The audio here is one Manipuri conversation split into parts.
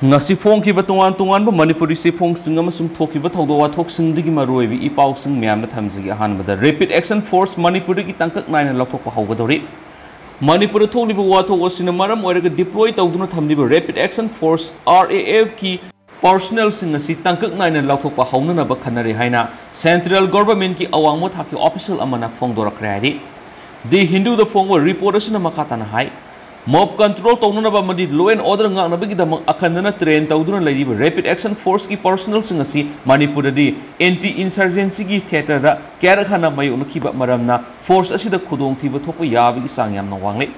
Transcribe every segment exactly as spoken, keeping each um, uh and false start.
ꯉꯁꯤ ꯐꯣꯡꯈꯤꯕ ꯇꯣꯉꯥꯟ ꯇꯣꯉꯥꯟꯕ ꯃꯅꯤꯄꯨꯔꯤ ꯆꯦꯐꯣꯡꯁꯤꯡ ꯑꯃꯁꯨꯡ ꯊꯣꯛꯈꯤꯕ ꯊꯧꯗꯣꯛ ꯋꯥꯊꯣꯛꯁꯤꯡꯗꯒꯤ ꯃꯔꯨꯑꯣꯏꯕ ꯏ ꯄꯥꯎꯁꯤꯡ ꯃꯌꯥꯝꯅ ꯊꯝꯖꯒꯦ꯫ ꯑꯍꯥꯟꯕꯗ, ꯔꯦꯄꯤꯗ ꯑꯦꯛꯁꯟ ꯐꯣꯔꯁ ꯃꯅꯤꯄꯨꯔꯗꯒꯤ ꯇꯥꯡꯀꯛ ꯅꯥꯏꯅ ꯂꯧꯊꯣꯛꯄ ꯍꯧꯒꯗꯧꯔꯤ꯫ ꯃꯅꯤꯄꯨꯔꯗ ꯊꯣꯛꯂꯤꯕ ꯋꯥꯊꯣꯛ ꯑꯁꯤꯅ ꯃꯔꯝ ꯑꯣꯏꯔꯒ ꯗꯤꯄ꯭ꯂꯣꯏ ꯇꯧꯗꯨꯅ ꯊꯝꯂꯤꯕ ꯔꯦꯄꯤꯗ ꯑꯦꯛꯁꯟ ꯐꯣꯔꯁ, RAF, ꯀꯤ ꯄꯥꯔꯁꯣꯅꯦꯜꯁꯤꯡ ꯑꯁꯤ ꯇꯥꯡꯀꯛ ꯅꯥꯏꯅ ꯂꯧꯊꯣꯛꯄ ꯍꯧꯅꯅꯕ ꯈꯟꯅꯔꯤ ꯍꯥꯏꯅ ꯁꯦꯟꯇ꯭ꯔꯦꯜ ꯒꯣꯚꯔꯟꯃꯦꯟꯠꯀꯤ ꯑꯋꯥꯡꯕ ꯊꯥꯛꯀꯤ ꯑꯣꯐꯤꯁꯤꯌꯦꯜ ꯑꯃꯅ ꯐꯣꯡꯗꯣꯔꯛꯈ꯭ꯔꯦ ꯍꯥꯏꯔꯤ꯫ ꯗꯤ ꯍꯤꯟꯗꯨꯗ ꯐꯣꯡꯕ ꯔꯤꯄꯣꯔꯠ ꯑꯁꯤꯅ ꯃꯈꯥ ꯇꯥꯅ ꯍꯥꯏ, ꯃꯣꯕ ꯀꯟꯇ꯭ꯔꯣꯜ ꯇꯧꯅꯅꯕ ꯑꯃꯗꯤ ꯂꯣ ꯑꯦꯟ ꯑꯣꯔꯗꯔ ꯉꯥꯛꯅꯕꯒꯤꯗꯃꯛ ꯑꯈꯟꯅꯅ ꯇ꯭ꯔꯦꯟ ꯇꯧꯗꯨꯅ ꯂꯩꯔꯤꯕ ꯔꯦꯄꯤꯗ ꯑꯦꯛꯁꯟ ꯐꯣꯔꯁꯀꯤ ꯄꯥꯔꯁꯣꯅꯦꯜꯁꯤꯡ ꯑꯁꯤ ꯃꯅꯤꯄꯨꯔꯗꯗꯤ ꯑꯦꯟꯇꯤ ꯏꯟꯁꯔꯖꯦꯟꯁꯤꯒꯤ ꯊꯤꯌꯦꯇꯔꯗ ꯀꯌꯥꯔꯛ ꯍꯟꯅ ꯃꯥꯌꯣꯛꯅꯈꯤꯕ ꯃꯔꯝꯅ ꯐꯣꯔꯁ ꯑꯁꯤꯗ ꯈꯨꯗꯣꯡꯊꯤꯕ ꯊꯣꯛꯄ ꯌꯥꯕꯒꯤ ꯆꯥꯡ ꯌꯥꯝꯅ ꯋꯥꯡꯂꯤ꯫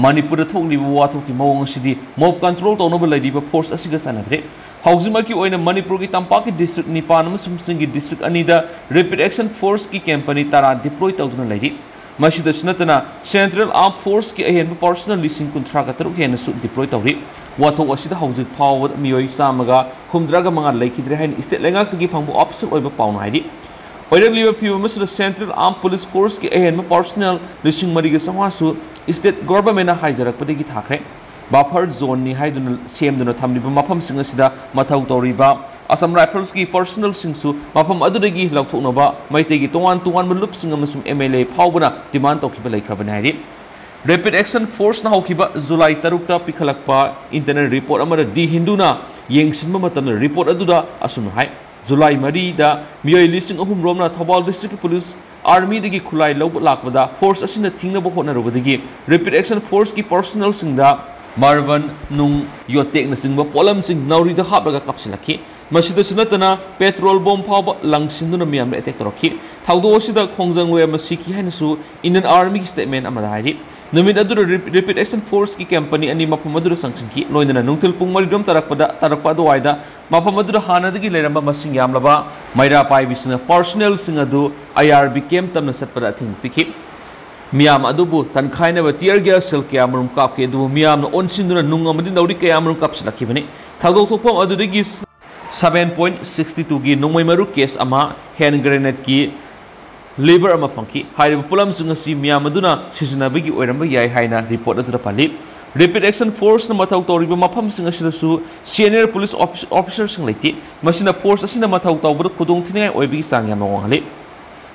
ꯃꯅꯤꯄꯨꯔꯗ ꯊꯣꯛꯂꯤꯕ ꯋꯥꯊꯣꯛꯀꯤ ꯃꯑꯣꯡ ꯑꯁꯤꯗꯤ ꯃꯣꯕ ꯀꯟꯇ꯭ꯔꯣꯜ ꯇꯧꯅꯕ ꯂꯩꯔꯤꯕ ꯐꯣꯔꯁ ꯑꯁꯤꯒ ꯆꯥꯟꯅꯗ꯭ꯔꯦ꯫ ꯍꯧꯖꯤꯛꯃꯛꯀꯤ ꯑꯣꯏꯅ ꯃꯅꯤꯄꯨꯔꯒꯤ ꯇꯝꯄꯥꯛꯀꯤ ꯗꯤꯁꯇ꯭ꯔꯤꯛ ꯅꯤꯄꯥꯟ ꯑꯃꯁꯨꯡ ꯆꯤꯡꯒꯤ ꯗꯤꯁꯇ꯭ꯔꯤꯛ ꯑꯅꯤꯗ ꯔꯦꯄꯤꯗ ꯑꯦꯛꯁꯟ ꯐꯣꯔꯁꯀꯤ ꯀꯝꯄꯅꯤ ꯇꯔꯥ ꯗꯤꯄ꯭ꯂꯣꯏ ꯇꯧꯗꯨꯅ ꯂꯩꯔꯤ꯫ ꯃꯁꯤꯗꯁꯨ ꯅꯠꯇꯅ, ꯁꯦꯟꯇ꯭ꯔꯦꯜ ꯑꯥꯔꯝ ꯐꯣꯔꯁꯀꯤ ꯑꯍꯦꯟꯕ ꯄꯥꯔꯁꯣꯅꯦꯜ ꯂꯤꯁꯤꯡ ꯀꯨꯟꯊ꯭ꯔꯥꯒ ꯇꯔꯨꯛ ꯍꯦꯟꯅꯁꯨ ꯗꯤꯄ꯭ꯂꯣꯏ ꯇꯧꯔꯤ꯫ ꯋꯥꯊꯣꯛ ꯑꯁꯤꯗ ꯍꯧꯖꯤꯛ ꯐꯥꯎꯕꯗ ꯃꯤꯑꯣꯏ ꯆꯥꯝꯃꯒ ꯍꯨꯝꯗ꯭ꯔꯥꯒ ꯃꯉꯥ ꯂꯩꯈꯤꯗ꯭ꯔꯦ ꯍꯥꯏꯅ ꯁ꯭ꯇꯦꯠ ꯂꯩꯉꯥꯛꯇꯒꯤ ꯐꯪꯕ ꯑꯣꯐꯤꯁꯤꯌꯦꯜ ꯑꯣꯏꯕ ꯄꯥꯎꯅ ꯍꯥꯏꯔꯤ꯫ ꯑꯣꯏꯔꯛꯂꯤꯕ ꯐꯤꯕꯝ ꯑꯁꯤꯗ ꯁꯦꯟꯇ꯭ꯔꯦꯜ ꯑꯥꯔꯝ ꯄꯨꯂꯤꯁ ꯐꯣꯔꯁꯀꯤ ꯑꯍꯦꯟꯕ ꯄꯥꯔꯁꯣꯅꯦꯜ ꯂꯤꯁꯤꯡ ꯃꯔꯤꯒ ꯆꯥꯝꯃꯉꯥꯁꯨ ꯁ꯭ꯇꯦꯠ ꯒꯣꯚꯔꯟꯃꯦꯟꯠꯅ ꯍꯥꯏꯖꯔꯛꯄꯗꯒꯤ ꯊꯥꯈ꯭ꯔꯦ꯫ ꯕꯐꯔ ꯖꯣꯟꯅꯤ ꯍꯥꯏꯗꯨꯅ ꯁꯦꯝꯗꯨꯅ ꯊꯝꯂꯤꯕ ꯃꯐꯝꯁꯤꯡ ꯑꯁꯤꯗ ꯃꯊꯧ ꯇꯧꯔꯤꯕ ꯑꯁꯥꯝ ꯔꯥꯏꯐꯜꯁꯀꯤ ꯄꯥꯔꯁꯣꯅꯦꯜꯁꯤꯡꯁꯨ ꯃꯐꯝ ꯑꯗꯨꯗꯒꯤ ꯂꯧꯊꯣꯛꯅꯕ ꯃꯩꯇꯩꯒꯤ ꯇꯣꯉꯥꯟ ꯇꯣꯉꯥꯟꯕ ꯂꯨꯞꯁꯤꯡ ꯑꯃꯁꯨꯡ MLA ꯐꯥꯎꯕꯅ ꯗꯤꯃꯥꯟ ꯇꯧꯈꯤꯕ ꯂꯩꯈ꯭ꯔꯕꯅꯤ ꯍꯥꯏꯔꯤ꯫ ꯔꯦꯄꯤꯗ ꯑꯦꯛꯁꯟ ꯐꯣꯔꯁꯅ ꯍꯧꯈꯤꯕ ꯖꯨꯂꯥꯏ ꯇꯔꯨꯛꯇ ꯄꯤꯈꯠꯂꯛꯄ ꯏꯟꯇꯔꯅꯦꯜ ꯔꯤꯄꯣꯔꯠ ꯑꯃꯗ ꯗꯤ ꯍꯤꯟꯗꯨꯅ ꯌꯦꯡꯁꯤꯟꯕ ꯃꯇꯝꯗ ꯔꯤꯄꯣꯔꯠ ꯑꯗꯨꯗ ꯑꯁꯨꯝꯅ ꯍꯥꯏ, ꯖꯨꯂꯥꯏ ꯃꯔꯤꯗ ꯃꯤꯑꯣꯏ ꯂꯤꯁꯤꯡ ꯑꯍꯨꯝ ꯔꯣꯝꯅ ꯊꯧꯕꯥꯜ ꯗꯤꯁꯇ꯭ꯔꯤꯛꯀꯤ ꯄꯨꯂꯤꯁ ꯑꯥꯔꯃꯤꯗꯒꯤ ꯈꯨꯠꯂꯥꯏ ꯂꯧꯕ ꯂꯥꯛꯄꯗ ꯐꯣꯔꯁ ꯑꯁꯤꯅ ꯊꯤꯡꯅꯕ ꯍꯣꯠꯅꯔꯨꯕꯗꯒꯤ ꯔꯦꯄꯤꯗ ꯑꯦꯛꯁꯟ ꯐꯣꯔꯁꯀꯤ ꯄꯥꯔꯁꯣꯅꯦꯜꯁꯤꯡꯗ ꯃꯥꯔꯕꯟ, ꯅꯨꯡ, ꯌꯣꯠꯇꯦꯛꯅꯆꯤꯡꯕ ꯄꯣꯠꯂꯝꯁꯤꯡ ꯅꯥꯎꯔꯤꯗ ꯍꯥꯞꯂꯒ ꯀꯥꯞꯁꯤꯜꯂꯛꯈꯤ꯫ ꯃꯁꯤꯗꯁꯨ ꯅꯠꯇꯅ ꯄꯦꯇ꯭ꯔꯣꯜ ꯕꯣꯝ ꯐꯥꯎꯕ ꯂꯪꯁꯤꯟꯗꯨꯅ ꯃꯤꯌꯥꯝꯗ ꯑꯦꯇꯦꯛ ꯇꯧꯔꯛꯈꯤ꯫ ꯊꯧꯗꯣꯛ ꯑꯁꯤꯗ ꯈꯣꯡꯖꯪ ꯂꯣꯏ ꯑꯃ ꯁꯤꯈꯤ ꯍꯥꯏꯅꯁꯨ ꯏꯟꯗꯤꯌꯟ ꯑꯥꯔꯃꯤꯒꯤ ꯁ꯭ꯇꯦꯠꯃꯦꯟ ꯑꯃꯗ ꯍꯥꯏꯔꯤ꯫ ꯅꯨꯃꯤꯠ ꯑꯗꯨꯗ ꯔꯦꯄꯤꯗ ꯑꯦꯛꯁꯟ ꯐꯣꯔꯁꯀꯤ ꯀꯝꯄꯅꯤ ꯑꯅꯤ ꯃꯐꯝ ꯑꯗꯨꯗ ꯆꯪꯁꯤꯟꯈꯤ꯫ ꯂꯣꯏꯅꯅ ꯅꯨꯡꯊꯤꯜ ꯄꯨꯡ ꯃꯔꯤꯔꯣꯝ ꯇꯥꯔꯛꯄꯗ, ꯇꯥꯔꯛꯄ ꯑꯗꯨꯋꯥꯏꯗ ꯃꯐꯝ ꯑꯗꯨꯗ ꯍꯥꯟꯅꯗꯒꯤ ꯂꯩꯔꯝꯕ ꯃꯁꯤꯡ ꯌꯥꯝꯂꯕ ꯃꯩꯔꯥ ꯄꯥꯏꯕꯤꯁꯤꯡꯅ ꯄꯥꯔꯁꯣꯅꯦꯜꯁꯤꯡ ꯑꯗꯨ IRB ꯀꯦꯝꯞ ꯇꯝꯅ ꯆꯠꯄꯗ ꯑꯊꯤꯡꯕ ꯄꯤꯈꯤ꯫ ꯃꯤꯌꯥꯝ ꯑꯗꯨꯕꯨ ꯇꯟꯈꯥꯏꯅꯕ tear gas shell ꯀꯌꯥ ꯃꯔꯨꯝ ꯀꯥꯞꯈꯤ, ꯑꯗꯨꯕꯨ ꯃꯤꯌꯥꯝꯅ ꯑꯣꯟꯁꯤꯟꯗꯨꯅ ꯅꯨꯡ ꯑꯃꯗꯤ ꯅꯧꯔꯤ ꯀꯌꯥ ꯃꯔꯨꯝ ꯀꯥꯞꯁꯤꯜꯂꯛꯈꯤꯕꯅꯤ꯫ ꯊꯧꯗꯣꯛ ꯊꯣꯛꯐꯝ ꯑꯗꯨꯗꯒꯤ seven point sixty two ꯒꯤ ꯅꯣꯡꯃꯩ ꯃꯔꯨ case ꯑꯃ, hand grenade ꯀꯤ lever ꯑꯃ ꯐꯪꯈꯤ꯫ ꯍꯥꯏꯔꯤꯕ ꯄꯣꯠꯂꯝꯁꯤꯡ ꯑꯁꯤ ꯃꯤꯌꯥꯝ ꯑꯗꯨꯅ ꯁꯤꯖꯤꯟꯅꯕꯒꯤ ꯑꯣꯏꯔꯝꯕ ꯌꯥꯏ ꯍꯥꯏꯅ ꯔꯤꯄꯣꯔꯠ ꯑꯗꯨꯗ ꯄꯜꯂꯤ꯫ Rapid Action Force ꯅ ꯃꯊꯧ ꯇꯧꯔꯤꯕ ꯃꯐꯝꯁꯤꯡ ꯑꯁꯤꯗꯁꯨ senior police officer ꯁꯤꯡ ꯂꯩꯇꯦ꯫ ꯃꯁꯤꯅ force ꯑꯁꯤꯅ ꯃꯊꯧ ꯇꯧꯕꯗ ꯈꯨꯗꯣꯡꯊꯤꯅꯤꯡꯉꯥꯏ ꯑꯣꯏꯕꯒꯤ ꯆꯥꯡ ꯌꯥꯝꯅ ꯋꯥꯡꯍꯜꯂꯤ꯫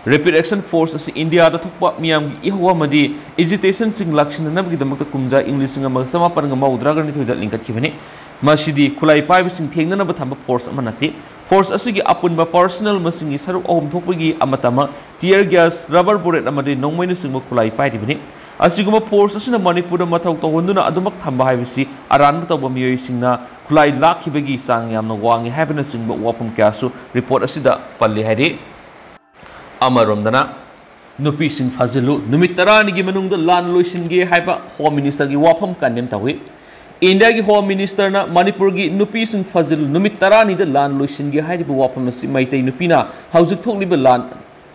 Rapid Action Force ꯑꯁꯤ ꯏꯟꯗꯤꯌꯥꯗ ꯊꯣꯛꯄ ꯃꯤꯌꯥꯝꯒꯤ ꯏꯍꯧ ꯑꯃꯗꯤ agitation ꯁꯤꯡ ꯂꯥꯛꯁꯤꯟꯅꯅꯕꯒꯤꯗꯃꯛꯇ ꯀꯨꯝꯖꯥ ꯏꯪ ꯂꯤꯁꯤꯡ ꯑꯃꯒ ꯆꯃꯥꯄꯟꯒ ꯃꯧꯗ꯭ꯔꯥꯒ ꯅꯤꯊꯣꯏꯗ ꯂꯤꯡꯈꯠꯈꯤꯕꯅꯤ꯫ ꯃꯁꯤꯗꯤ ꯈꯨꯠꯂꯥꯏ ꯄꯥꯏꯕꯁꯤꯡ ꯊꯦꯡꯅꯅꯕ ꯊꯝꯕ force ꯑꯃ ꯅꯠꯇꯦ꯫ Force ꯑꯁꯤꯒꯤ ꯑꯄꯨꯟꯕ personnel ꯃꯁꯤꯡꯒꯤ ꯁꯔꯨꯛ ꯑꯍꯨꯝ ꯊꯣꯛꯄꯒꯤ ꯑꯃꯇꯃꯛ tear gas, rubber bullet ꯑꯃꯗꯤ ꯅꯣꯡꯃꯩꯅꯆꯤꯡꯕ ꯈꯨꯠꯂꯥꯏ ꯄꯥꯏꯔꯤꯕꯅꯤ꯫ ꯑꯁꯤꯒꯨꯝꯕ force ꯑꯁꯤꯅ ꯃꯅꯤꯄꯨꯔꯗ ꯃꯊꯧ ꯇꯧꯍꯟꯗꯨꯅ ꯑꯗꯨꯃꯛ ꯊꯝꯕ ꯍꯥꯏꯕꯁꯤ ꯑꯔꯥꯟꯕ ꯇꯧꯕ ꯃꯤꯑꯣꯏꯁꯤꯡꯅ ꯈꯨꯠꯂꯥꯏ ꯂꯥꯛꯈꯤꯕꯒꯤ ꯆꯥꯡ ꯌꯥꯝꯅ ꯋꯥꯡꯏ ꯍꯥꯏꯕꯅꯆꯤꯡꯕ ꯋꯥꯐꯝ ꯀꯌꯥꯁꯨ report ꯑꯁꯤꯗ ꯄꯜꯂꯤ ꯍꯥꯏꯔꯤ꯫ ꯑꯃꯔꯣꯝꯗꯅ, "ꯅꯨꯄꯤꯁꯤꯡ ꯐꯥꯖꯤꯜꯂꯨ, ꯅꯨꯃꯤꯠ ꯇꯔꯥꯅꯤꯒꯤ ꯃꯅꯨꯡꯗ ꯂꯥꯟ ꯂꯣꯏꯁꯤꯟꯒꯦ" ꯍꯥꯏꯕ Home Minister ꯒꯤ ꯋꯥꯐꯝ condemn ꯇꯧꯏ꯫ ꯏꯟꯗꯤꯌꯥꯒꯤ Home Minister ꯅ ꯃꯅꯤꯄꯨꯔꯒꯤ "ꯅꯨꯄꯤꯁꯤꯡ ꯐꯥꯖꯤꯜꯂꯨ, ꯅꯨꯃꯤꯠ ꯇꯔꯥꯅꯤꯗ ꯂꯥꯟ ꯂꯣꯏꯁꯤꯟꯒꯦ" ꯍꯥꯏꯔꯤꯕ ꯋꯥꯐꯝ ꯑꯁꯤ ꯃꯩꯇꯩ ꯅꯨꯄꯤꯅ ꯍꯧꯖꯤꯛ ꯊꯣꯛꯂꯤꯕ ꯂꯥꯟ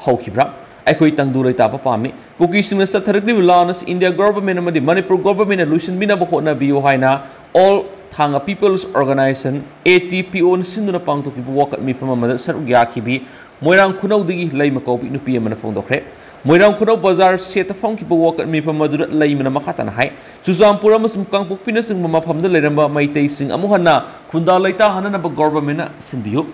ꯍꯧꯈꯤꯕ꯭ꯔꯥ? ꯑꯩꯈꯣꯏ ꯇꯪꯗꯨ ꯂꯩꯇꯥꯕ ꯄꯥꯝꯃꯤ꯫ ꯀꯨꯀꯤꯁꯤꯡꯅ ꯆꯠꯊꯔꯛꯂꯤꯕ ꯂꯥꯟ ꯑꯁꯤ ꯏꯟꯗꯤꯌꯥ government ꯑꯃꯗꯤ ꯃꯅꯤꯄꯨꯔ government ꯅ ꯂꯣꯏꯁꯤꯟꯕꯤꯅꯕ ꯍꯣꯠꯅꯕꯤꯌꯨ ꯍꯥꯏꯅ All Thanga People's Organization, A T P O ꯅ ꯁꯤꯟꯗꯨꯅ ꯄꯥꯡꯊꯣꯛꯈꯤꯕ ꯋꯥꯀꯠ ꯃꯤꯐꯝ ꯑꯃꯗ ꯁꯔꯨꯛ ꯌꯥꯈꯤꯕꯤ ꯃꯣꯏꯔꯥꯡ ꯈꯨꯅꯧꯗꯒꯤ ꯂꯩꯃ ꯀꯧꯕꯤ ꯅꯨꯄꯤ ꯑꯃꯅ ꯐꯣꯡꯗꯣꯛꯈ꯭ꯔꯦ꯫ ꯃꯣꯏꯔꯥꯡ ꯈꯨꯅꯧ ꯕꯖꯥꯔ ꯁꯦꯠꯇ ꯐꯝꯈꯤꯕ ꯋꯥꯀꯠ ꯃꯤꯐꯝ ꯑꯗꯨꯗ ꯂꯩꯃꯅ ꯃꯈꯥ ꯇꯥꯅ ꯍꯥꯏ, ꯆꯨꯔꯆꯥꯟꯄꯨꯔ ꯑꯃꯁꯨꯡ ꯀꯥꯡꯄꯣꯛꯄꯤꯅꯆꯤꯡꯕ ꯃꯐꯝꯗ ꯂꯩꯔꯝꯕ ꯃꯩꯇꯩꯁꯤꯡ ꯑꯃꯨꯛ ꯍꯟꯅ ꯈꯨꯟꯗꯥ ꯂꯩꯇꯥꯍꯟꯅꯅꯕ government ꯅ ꯁꯤꯟꯕꯤꯌꯨ꯫